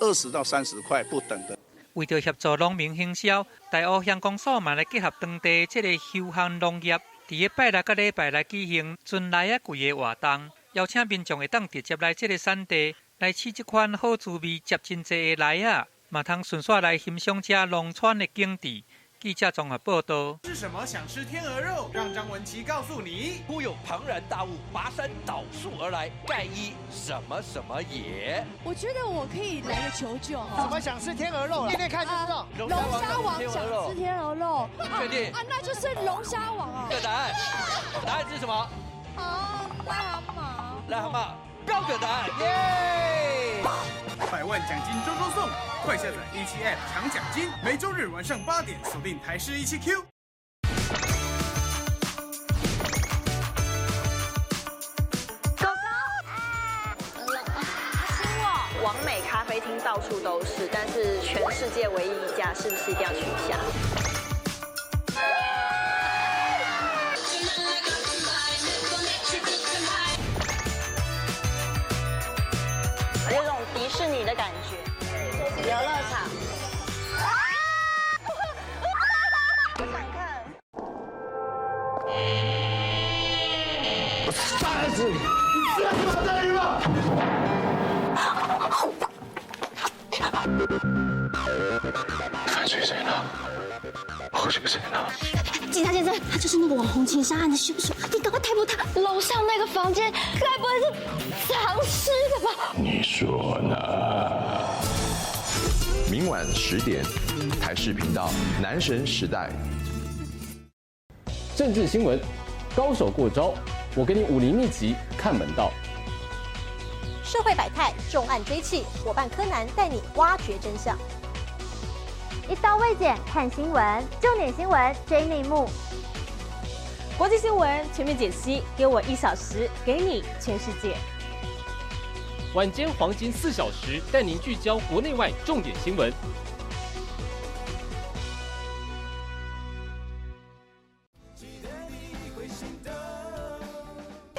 20到30塊不等的。為著協助農民行銷，大湖鄉公所嘛來結合當地這个休閒農業，佇咧拜六佮禮拜來舉行春梨仔季的活動，邀請民眾會當直接來這个產地來試這款好滋味、汁真濟的梨仔，嘛通順紲來欣賞這農村的景致。記者綜合報導。吃什麼想吃天鵝肉？讓張文琪告訴你。忽有龐然大物拔山倒樹而來，蓋伊什麼什麼也。我覺得我可以來個求救。怎麼想吃天鵝肉了？念念看就知道。龍蝦王想吃天鵝肉。確定？啊，那就是龍蝦王啊。這個答案，答案是什麼？啊，癩蛤蟆。癩蛤蟆，標準答案，耶！百萬獎金週週送，快下載17 App 搶獎金，每週日晚上8點鎖定台視17 Q。狗狗，阿親我，網美咖啡廳到處都是，但是全世界唯一一家，是不是一定要去一下？有種迪士尼的感覺，遊樂場。我想看。我殺死你！你知道我在哪裡嗎？犯罪誰呢？好凶险啊！警察先生，他就是那个网红情杀案的凶手，你赶快逮捕他！楼上那个房间该不会是藏尸的吧？你说呢？明晚10点，台视频道《男神时代》。政治新闻，高手过招，我给你武林秘籍看门道。社会百态，重案追缉，伙伴柯南带你挖掘真相。一刀未剪看新闻，重点新闻追内幕。国际新闻全面解析，给我一小时，给你全世界。晚间黄金4小时，带您聚焦国内外重点新闻。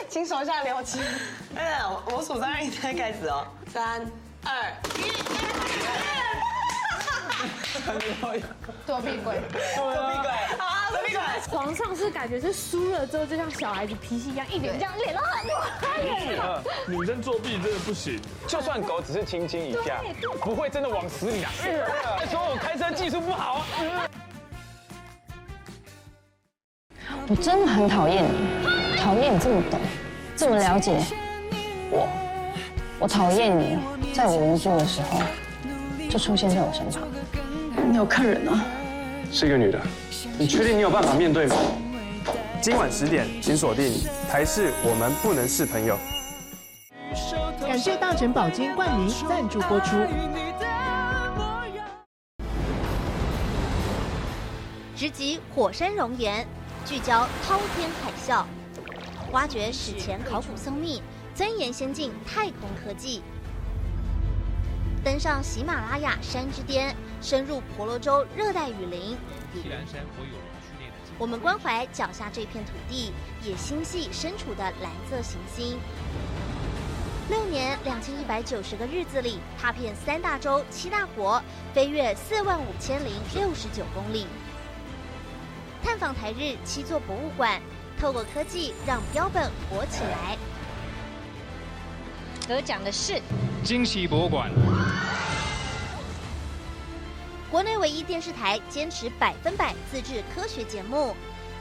请手下留情。哎，我数3、2、1再开始哦。3、2、1。躲避鬼，躲避鬼，好，躲避鬼。皇上是感觉是输了之后，就像小孩子脾气一样，一脸这样脸都很女生作弊真的不行，就算狗只是轻轻一下，不会真的往死里打。说我开车技术不好啊。我真的很讨厌你，讨厌你这么懂，这么了解我。我讨厌你，在我无助的时候就出现在我身旁。你有客人啊？是一个女的，你确定你有办法面对吗？今晚10点，请锁定台视《我们不能是朋友》。感谢大成宝金冠名赞助播出。直击火山熔岩，聚焦滔天海啸，挖掘史前考古僧秘，钻研先进太空科技。登上喜马拉雅山之巅，深入婆罗洲热带雨林。我们关怀脚下这片土地，也心系身处的蓝色行星。6年2190个日子里，踏遍3大洲7大国，飞越45069公里，探访台日7座博物馆，透过科技让标本活起来。得奖的是惊喜博物馆。国内唯一电视台坚持100%自制科学节目，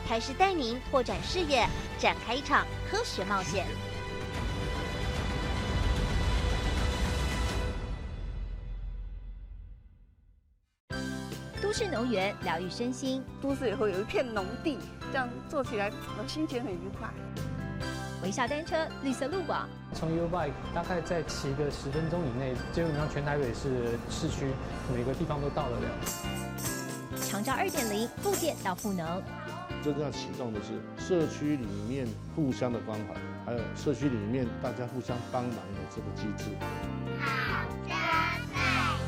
台视带您拓展视野，展开一场科学冒险。都市农园疗愈身心，都市以后有一片农地，这样做起来我心情很愉快。微笑单车，绿色路网。从 YouBike 大概在骑个10分钟以内，基本上全台北市市区每个地方都到得了。长照2.0，复健到赋能。真正要启动的是社区里面互相的关怀，还有社区里面大家互相帮忙的这个机制。好家在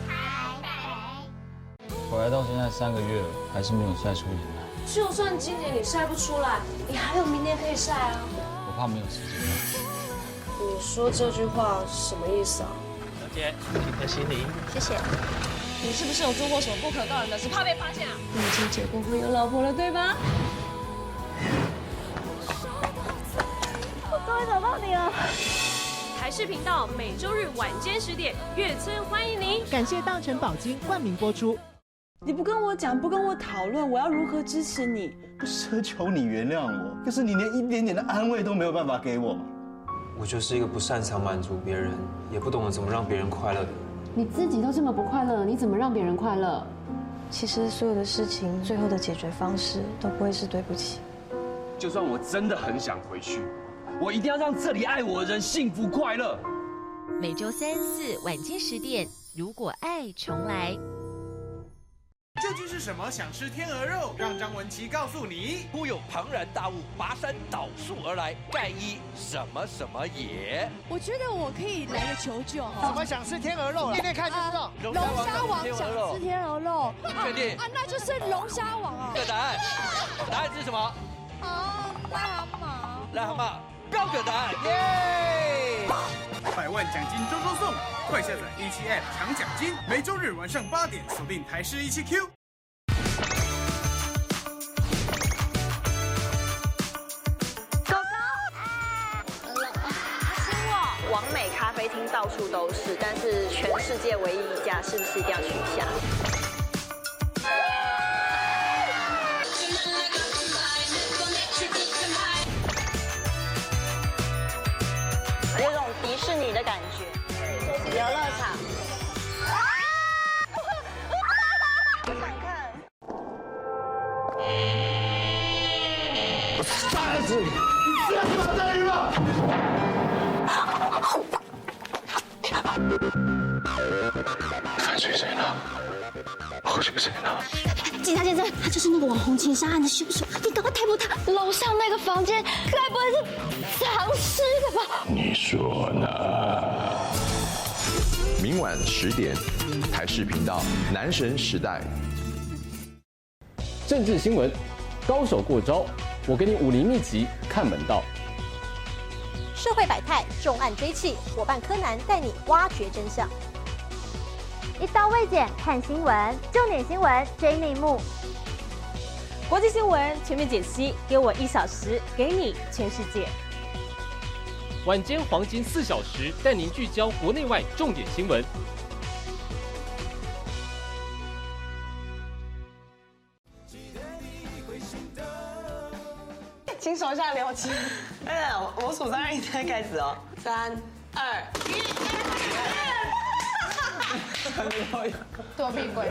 台北。回来到现在3个月了，还是没有晒出脸来。就算今年你晒不出来，你还有明年可以晒啊。我怕没有时间了。你说这句话什么意思啊？小姐，请的行李。谢谢。你是不是有做过什么不可告人的事，怕被发现啊？你已经结过婚有老婆了，对吧？我终于找到你了。台视频道每周日晚间10点，月村欢迎您。感谢大成宝金冠名播出。你不跟我讲，不跟我讨论，我要如何支持你？不奢求你原谅我，可是你连一点点的安慰都没有办法给我。我就是一个不擅长满足别人，也不懂得怎么让别人快乐的人。你自己都这么不快乐，你怎么让别人快乐？其实所有的事情最后的解决方式都不会是对不起。就算我真的很想回去，我一定要让这里爱我的人幸福快乐。每周3、4晚间10点，如果爱重来。究竟是什么想吃天鹅肉？让张文琪告诉你。忽有庞然大物拔山倒树而来，盖伊什么什么也。我觉得我可以来个求救。什么想吃天鹅肉了？念念看就知道。龙虾王想吃天鹅肉。确定？啊，那就是龙虾王啊。这个答案，答案是什么？哦，癞蛤蟆。癞蛤蟆，标准答案，耶！百万奖金周周送，快下载17 App 抢奖金，每周日晚上8点锁定台视17 Q。狗狗，阿星我，网美咖啡厅到处都是，但是全世界唯一一家，是不是一定要去一下？的感觉。游乐场。我想看。我杀死你！你知道马黛鱼吗？犯罪谁呢？我是谁呢？警察先生，他就是那个网红情杀案的凶手，你赶快逮捕他！楼上那个房间该不会是藏尸的吧？你说呢？明晚10点，台视频道《男神时代》。政治新闻，高手过招，我给你武林秘籍看门道。社会百态，重案追缉，伙伴柯南带你挖掘真相。一刀未剪，看新闻，重点新闻追内幕，国际新闻全面解析，给我1小时，给你全世界。晚间黄金4小时，带您聚焦国内外重点新闻。请手下留情。哎，我数3、2、1，开始哦。3、2、1。躲避鬼，躲避鬼，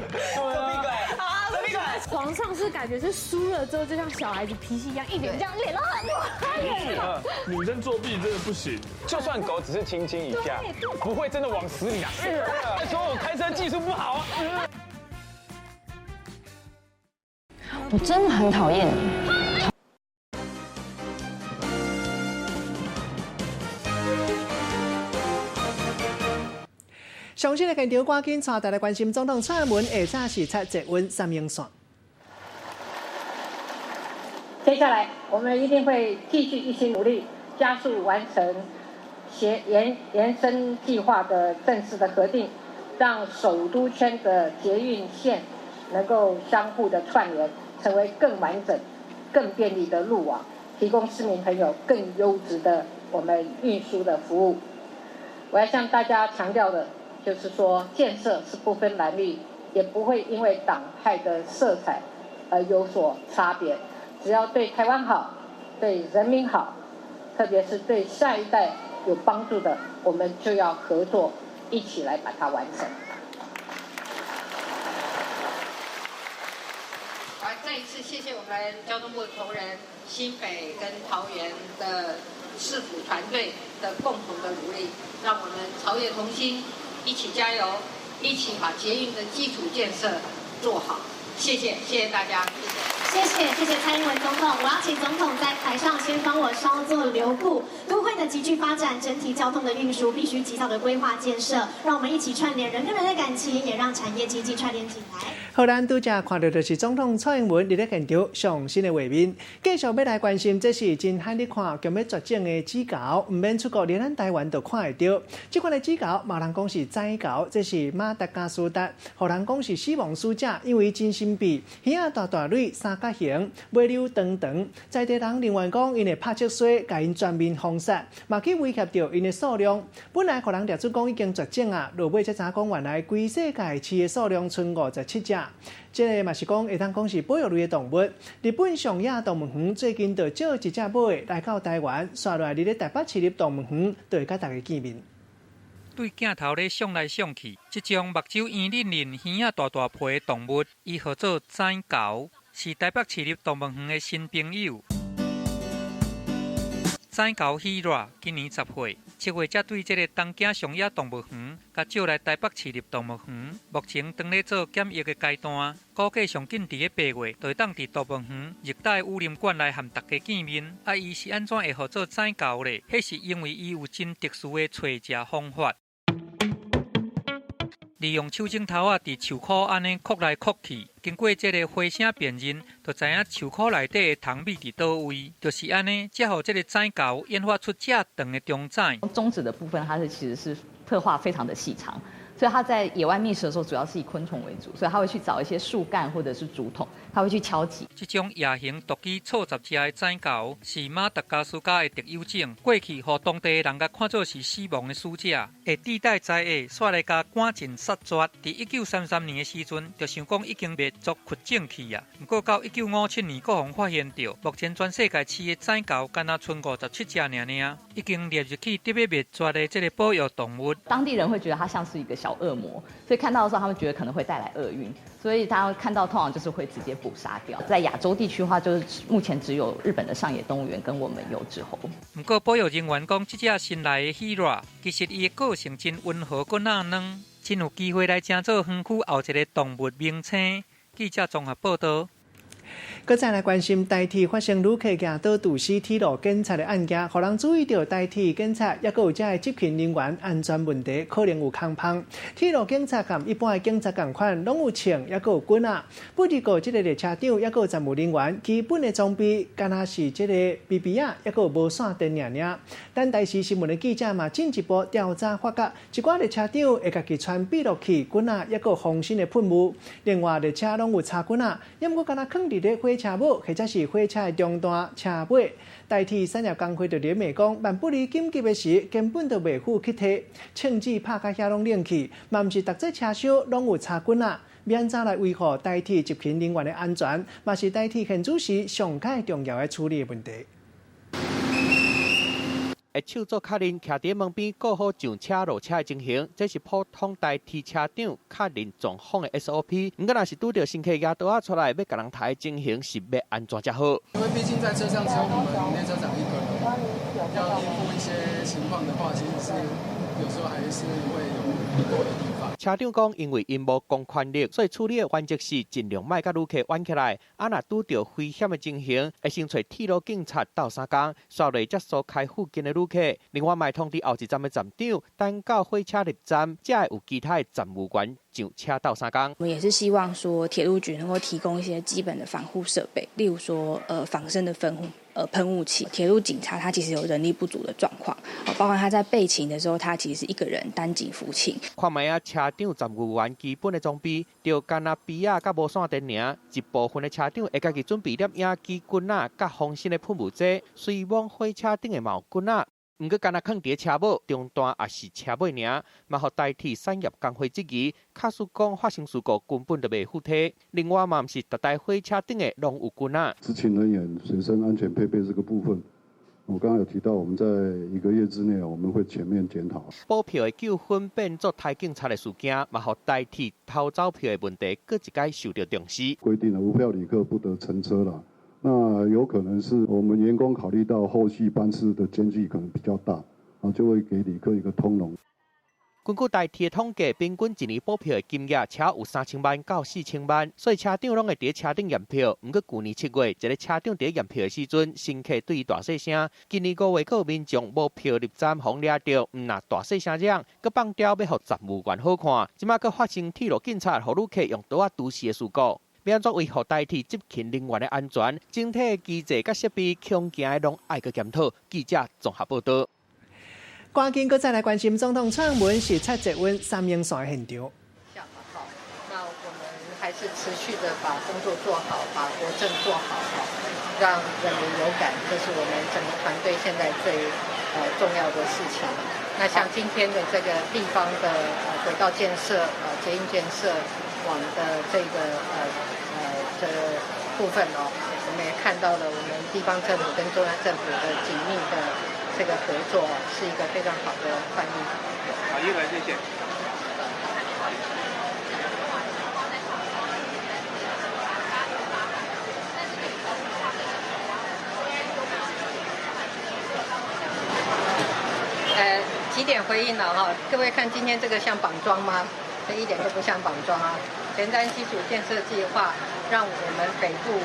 好，躲避鬼。皇上是感觉是输了之后，就像小孩子脾气一样，一脸这样脸都很女生作弊真的不行，就算狗只是轻轻一下，不会真的往死里打。说我开车技术不好啊。我真的很讨厌你。上新的现场，赶紧带大家关心总统蔡英文下早视察捷运三莺线。接下来，我们一定会继续一起努力，加速完成延伸计划的正式的核定，让首都圈的捷运线能够相互的串联，成为更完整、更便利的路网，提供市民朋友更优质的我们运输的服务。我要向大家强调的，就是说，建设是不分蓝绿，也不会因为党派的色彩而有所差别。只要对台湾好，对人民好，特别是对下一代有帮助的，我们就要合作，一起来把它完成。好，再一次谢谢我们交通部同仁、新北跟桃园的市府团队的共同的努力，让我们朝野同心。一起加油，一起把捷运的基础建设做好。谢谢，谢谢大家，谢谢，谢谢蔡英文总统。我要请总统在台上先帮我稍作留步。都会的急剧发展，整体交通的运输必须及早的规划建设，让我们一起串联人跟人的感情，也让产业经济串联起来。好，咱拄才看到就是总统蔡英文伫咧现场上新的画面，继续要来关心，这是真罕咧看，强欲绝种的紫猴，毋免出国，连咱台湾都看会到。这款的紫猴，嘛人讲是仔猴，这是马达加斯达，予人讲是死亡使者，因为真神秘，耳仔大大蕊，三角形，尾溜长长，在地人认为讲，𪜶会拍七衰，共𪜶全面封杀，嘛去威胁著𪜶的数量。本来予人掠出讲已经绝种啊，落尾才知影讲，原来规世界饲的数量賰57只。这个嘛是讲会当讲是保育类的动物。日本上野动物园最近就借一只母的来到台湾，煞落来伫咧台北市立动物园，就会佮大家见面。对镜头咧上来上去，这种目睭圆润润、耳仔大大皮的动物，伊号做仔猴，是台北市立动物园的新朋友。仔猴希拉今年10岁，7月才对这个东京上野动物园，共借来台北市立动物园。目前当咧做检疫的阶段，估计上紧伫咧8月，就会当伫动物园热带雨林馆来和大家见面。啊，伊是按怎会号做仔猴咧？彼是因为伊有真特殊的揣食方法。利用手指头仔伫树箍按呢抠来抠去，经过这个花声辨认，就知影树箍内底的糖蜜伫佗位，就是按呢，才予这个仔猴演化出这长的中指。中指的部分，它是其实是特化非常的细长，所以它在野外觅食的时候，主要是以昆虫为主，所以它会去找一些树干或者是竹筒，他會去敲擊。這種夜行獨居錯雜隻的跩猴是馬達加斯加的特有種，過去予當地的人共看做是死亡的使者，會自帶災厄，煞來共趕盡殺絕。佇1933年的時陣，就想講已經滅絕絕種去啊。毋過到1957年，閣予發現著，目前全世界飼的跩猴，干焦賰57隻爾爾，已經列入去得欲滅絕的這个保育動物。當地人會覺得它像是一個小惡魔，所以看到的時候，他們覺得可能會帶來厄運，所以他看到通常就是會直接捕殺掉。在亞洲地區的話，就是目前只有日本的上野動物園跟我們有紙猴。毋過保育人員講，這隻新來的希拉，其實伊的個性真溫和，閣納軟，真有機會來成做園區後一个動物明星。記者綜合報導。閣再來關心台鐵發生旅客舉刀毒死鐵路警察的案件，予人注意著台鐵警察抑閣有遮的執勤人員安全問題可能有空縫。鐵路警察佮一般的警察仝款，攏有槍，抑閣有棍仔。不過這个列車長抑閣有站務人員基本的裝備，敢若是這个 BB 仔，抑閣有無線電爾爾。咱台視新聞的記者嘛進一步調查發覺，一寡列車長會家己穿閉路器、棍仔，抑閣有防身的噴霧。另外，列車攏有插棍仔，抑毋過敢若囥佇咧火車尾，或者是火車的中段車尾。台鐵產業工會就咧罵講，萬不離緊急的時，根本就袂赴去提，槍支拍甲遐攏冷去，嘛毋是逐節車廂攏有插棍仔，欲按怎來維護台鐵執勤人員的安全，嘛是台鐵現主時上蓋重要的處理的問題。會手做確認，徛佇門邊顧好上車落車的情形，這是普通台鐵車長確認狀況的 SOP。毋過，若是拄著乘客舉刀仔出來欲共人刣的情形，是欲按怎才好？因為畢竟在車上只有我們列車長一個人，要應付一些情況的話，其實是有時候還是會有不夠的地方。車長講，因為𪜶無公權力，所以處理的原則是盡量莫佮旅客冤起來。啊，若拄著危險的情形，會先揣鐵路警察鬥相共，煞落才疏開附近的旅客。另外，嘛通知後一站的站長，等到火車入站，才會有其他的站務員上車鬥相共。我們也是希望說，鐵路局能夠提供一些基本的防護設備，例如說，防身的噴霧器。鐵路警察他其實有人力不足的狀況，包括他在備勤的時候，他其實是一個人單警服勤。看覓仔，車長站務員基本的裝備，就干焦筆仔佮無線電爾。一部分的車長會家己準備攝影機、棍仔佮防身的噴霧劑，隨往火車頂的嘛有棍仔。毋過，干焦囥佇車尾、中段抑是車尾爾，嘛予台鐵產業工會質疑，假使講發生事故，根本就袂赴提。另外，嘛毋是逐台火車頂的攏有棍仔。執勤人員隨身安全配備這個部分，我剛剛有提到，我們在一個月之內，我們會全面檢討。補票的糾紛變做刣警察的事件，嘛予台鐵偷走票的問題，閣一擺受著重視。規定了無票旅客不得乘車啦。那有可能是我們員工考慮到後續班次的間距可能比較大，啊，就會給旅客一個通融。根據台鐵統計，平均一年補票的金額車有3000萬到4000萬，所以車長攏會佇車頂驗票。毋過舊年7月，一个車長佇驗票的時陣，乘客對伊大細聲。今年5月，閣有民眾無票入站，予掠著，毋但大細聲嚷，閣放刁欲予站務員好看。這馬閣發生鐵路警察予旅客用刀仔毒死的事故。欲按怎維護台鐵執勤人員的安全？整體機制佮設備，恐驚的攏愛閣檢討。記者綜合報導。趕緊閣再來關心總統蔡英文視察捷運三鶯線的現場。那我們還是持續的把工作做好，把國政做好，讓人民有感，這是我們整個團隊現在最重要的事情。那像今天的這個地方的軌道建設、捷運建設網的這個的部分哦，我們也看到了我們地方政府跟中央政府的緊密的這個合作，是一個非常好的範例。好，一來謝謝。幾點回應了哈？各位看今天這個像綁樁嗎？這一點都不像綁樁啊！前瞻基礎建設計劃，讓我們北部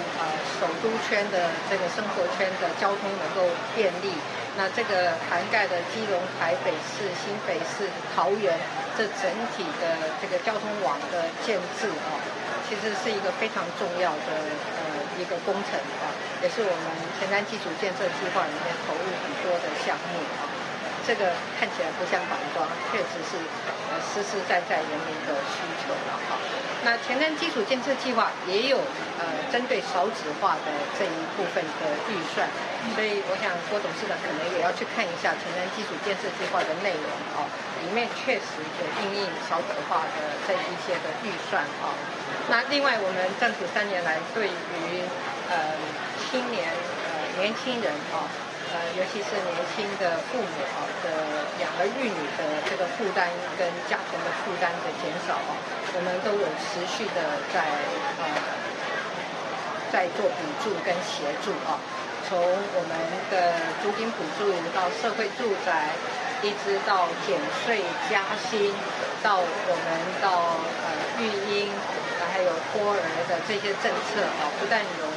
首都圈的這個生活圈的交通能夠便利。那這個涵蓋的基隆、台北市、新北市、桃園這整體的這個交通網的建制啊，其實是一個非常重要的一個工程啊，也是我們前瞻基礎建設計劃裡面投入很多的項目啊。这个看起来不像绑桩，确实是实实在在人民的需求了哈。那前瞻基础建设计划也有针对少子化的这一部分的预算，所以我想郭董事长可能也要去看一下前瞻基础建设计划的内容哦，里面确实有因应少子化的这一些的预算哦。那另外，我们政府3年来对于青年年轻人哦，尤其是年轻的父母啊的养儿育女的这个负担跟家庭的负担的减少哦，我们都有持续的在做补助跟协助啊，从我们的租金补助到社会住宅，一直到减税加薪，到我们到育婴，还有托儿的这些政策啊，不但有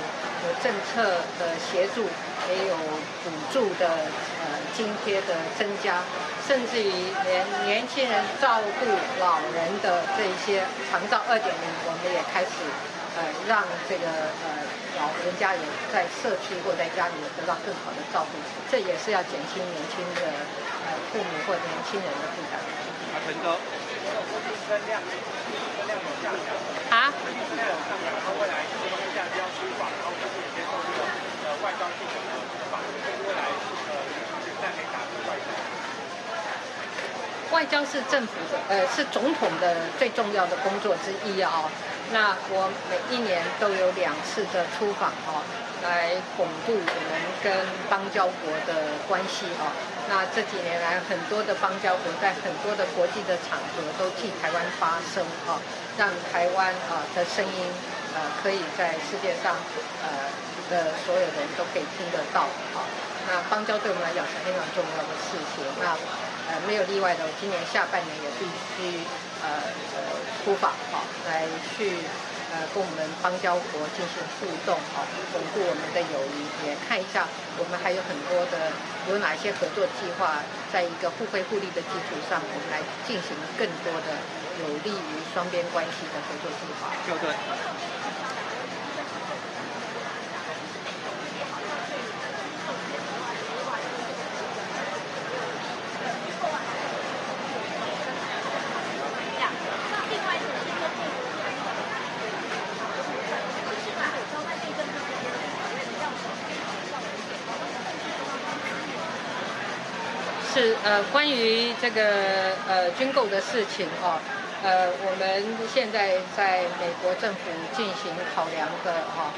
政策的协助，也有补助的津贴的增加，甚至于连年轻人照顾老人的这一些长照2.0，我们也开始让这个老人家有在社区或在家里得到更好的照顾，这也是要减轻年轻的父母或年轻人的负担。阿陈哥，声量有下降啊？声量有上扬，然后未来下要出访，然后就是接受这个外交性的访，所以未来选战可以打出外交。外交是政府的是总统的最重要的工作之一啊。那我每一年都有2次的出访哦，来巩固我们跟邦交国的关系哦。那这几年来，很多的邦交国在很多的国际的场合都替台湾发声哦，让台湾啊的声音可以在世界上的所有人都可以听得到啊。那邦交对我们来讲是非常重要的事情。那没有例外的，我今年下半年也必须出访啊，来去跟我们邦交国进行互动啊，巩固我们的友谊，也看一下我们还有很多的有哪些合作计划，在一个互惠互利的基础上，我们来进行更多的有利于双边关系的合作计划。对。是关于这个军购的事情哦，我们现在在美国政府进行考量的哈，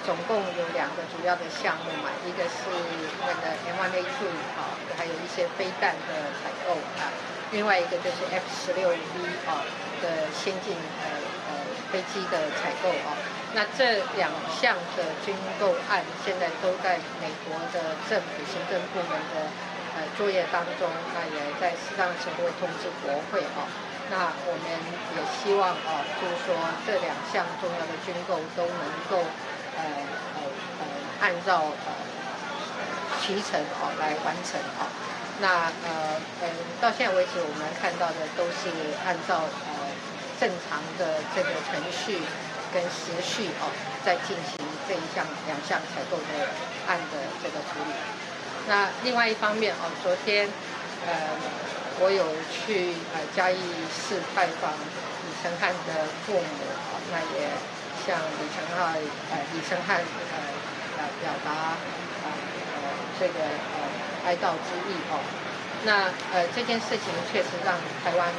总共有2个主要的项目嘛，一个是那个 M1A2 啊，还有一些飞弹的采购啊，另外一个就是 F-16V 啊的先进飞机的采购啊。那这2项的军购案现在都在美国的政府行政部门的作业当中，那也在适当的时候会通知国会哦。那我们也希望哦，就是说这2项重要的军购都能够按照期程哦来完成哦。那到现在为止，我们看到的都是按照正常的这个程序跟时序哦，在进行这一项2项采购的案的这个处理。那另外一方面哦，昨天我有去嘉义市拜访李承翰的父母哦，那也向李承翰表达这个哀悼之意哦。那这件事情确实让台湾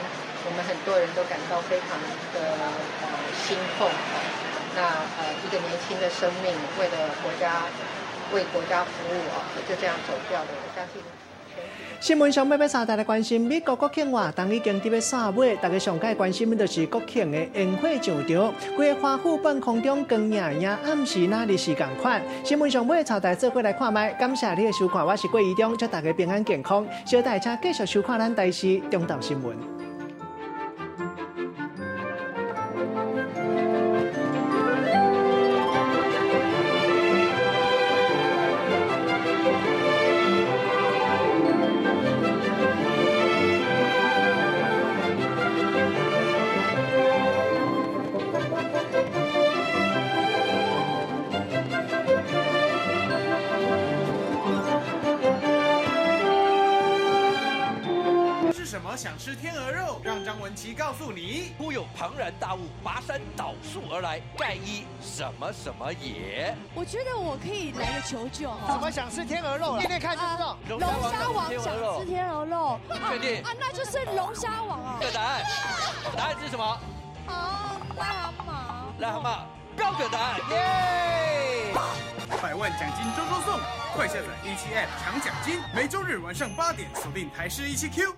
我们很多人都感到非常的心痛哦。那一个年轻的生命为了国家。为国家服务哦，就这样走掉了。我相信。新闻上要要三大来关心，美国国庆活动已经伫咧煞尾，大家上盖关心的就是国庆的烟火上场，规个华府半空中光影影，暗时哪里是仝款。新闻上尾，朝大做伙来看觅，感谢你的收看，我是郭怡中，祝大家平安健康。小弟请继续收看咱台视中道新闻。麼想吃天鵝肉？讓張文琪告訴你。忽有龐然大物拔山倒樹而來，蓋伊什麼什麼也。我覺得我可以來個求救。怎麼想吃天鵝肉？念念看就知道。龍蝦王想吃天鵝肉。確定？啊，那就是龍蝦王啊。這個答案，答案是什麼？啊，癩蛤蟆。癩蛤蟆，標準答案，耶！百萬獎金週週送，快下載17 App 搶獎金！每週日晚上8點，鎖定台視17 Q。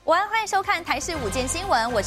午安，歡迎收看台視午間新聞，我是。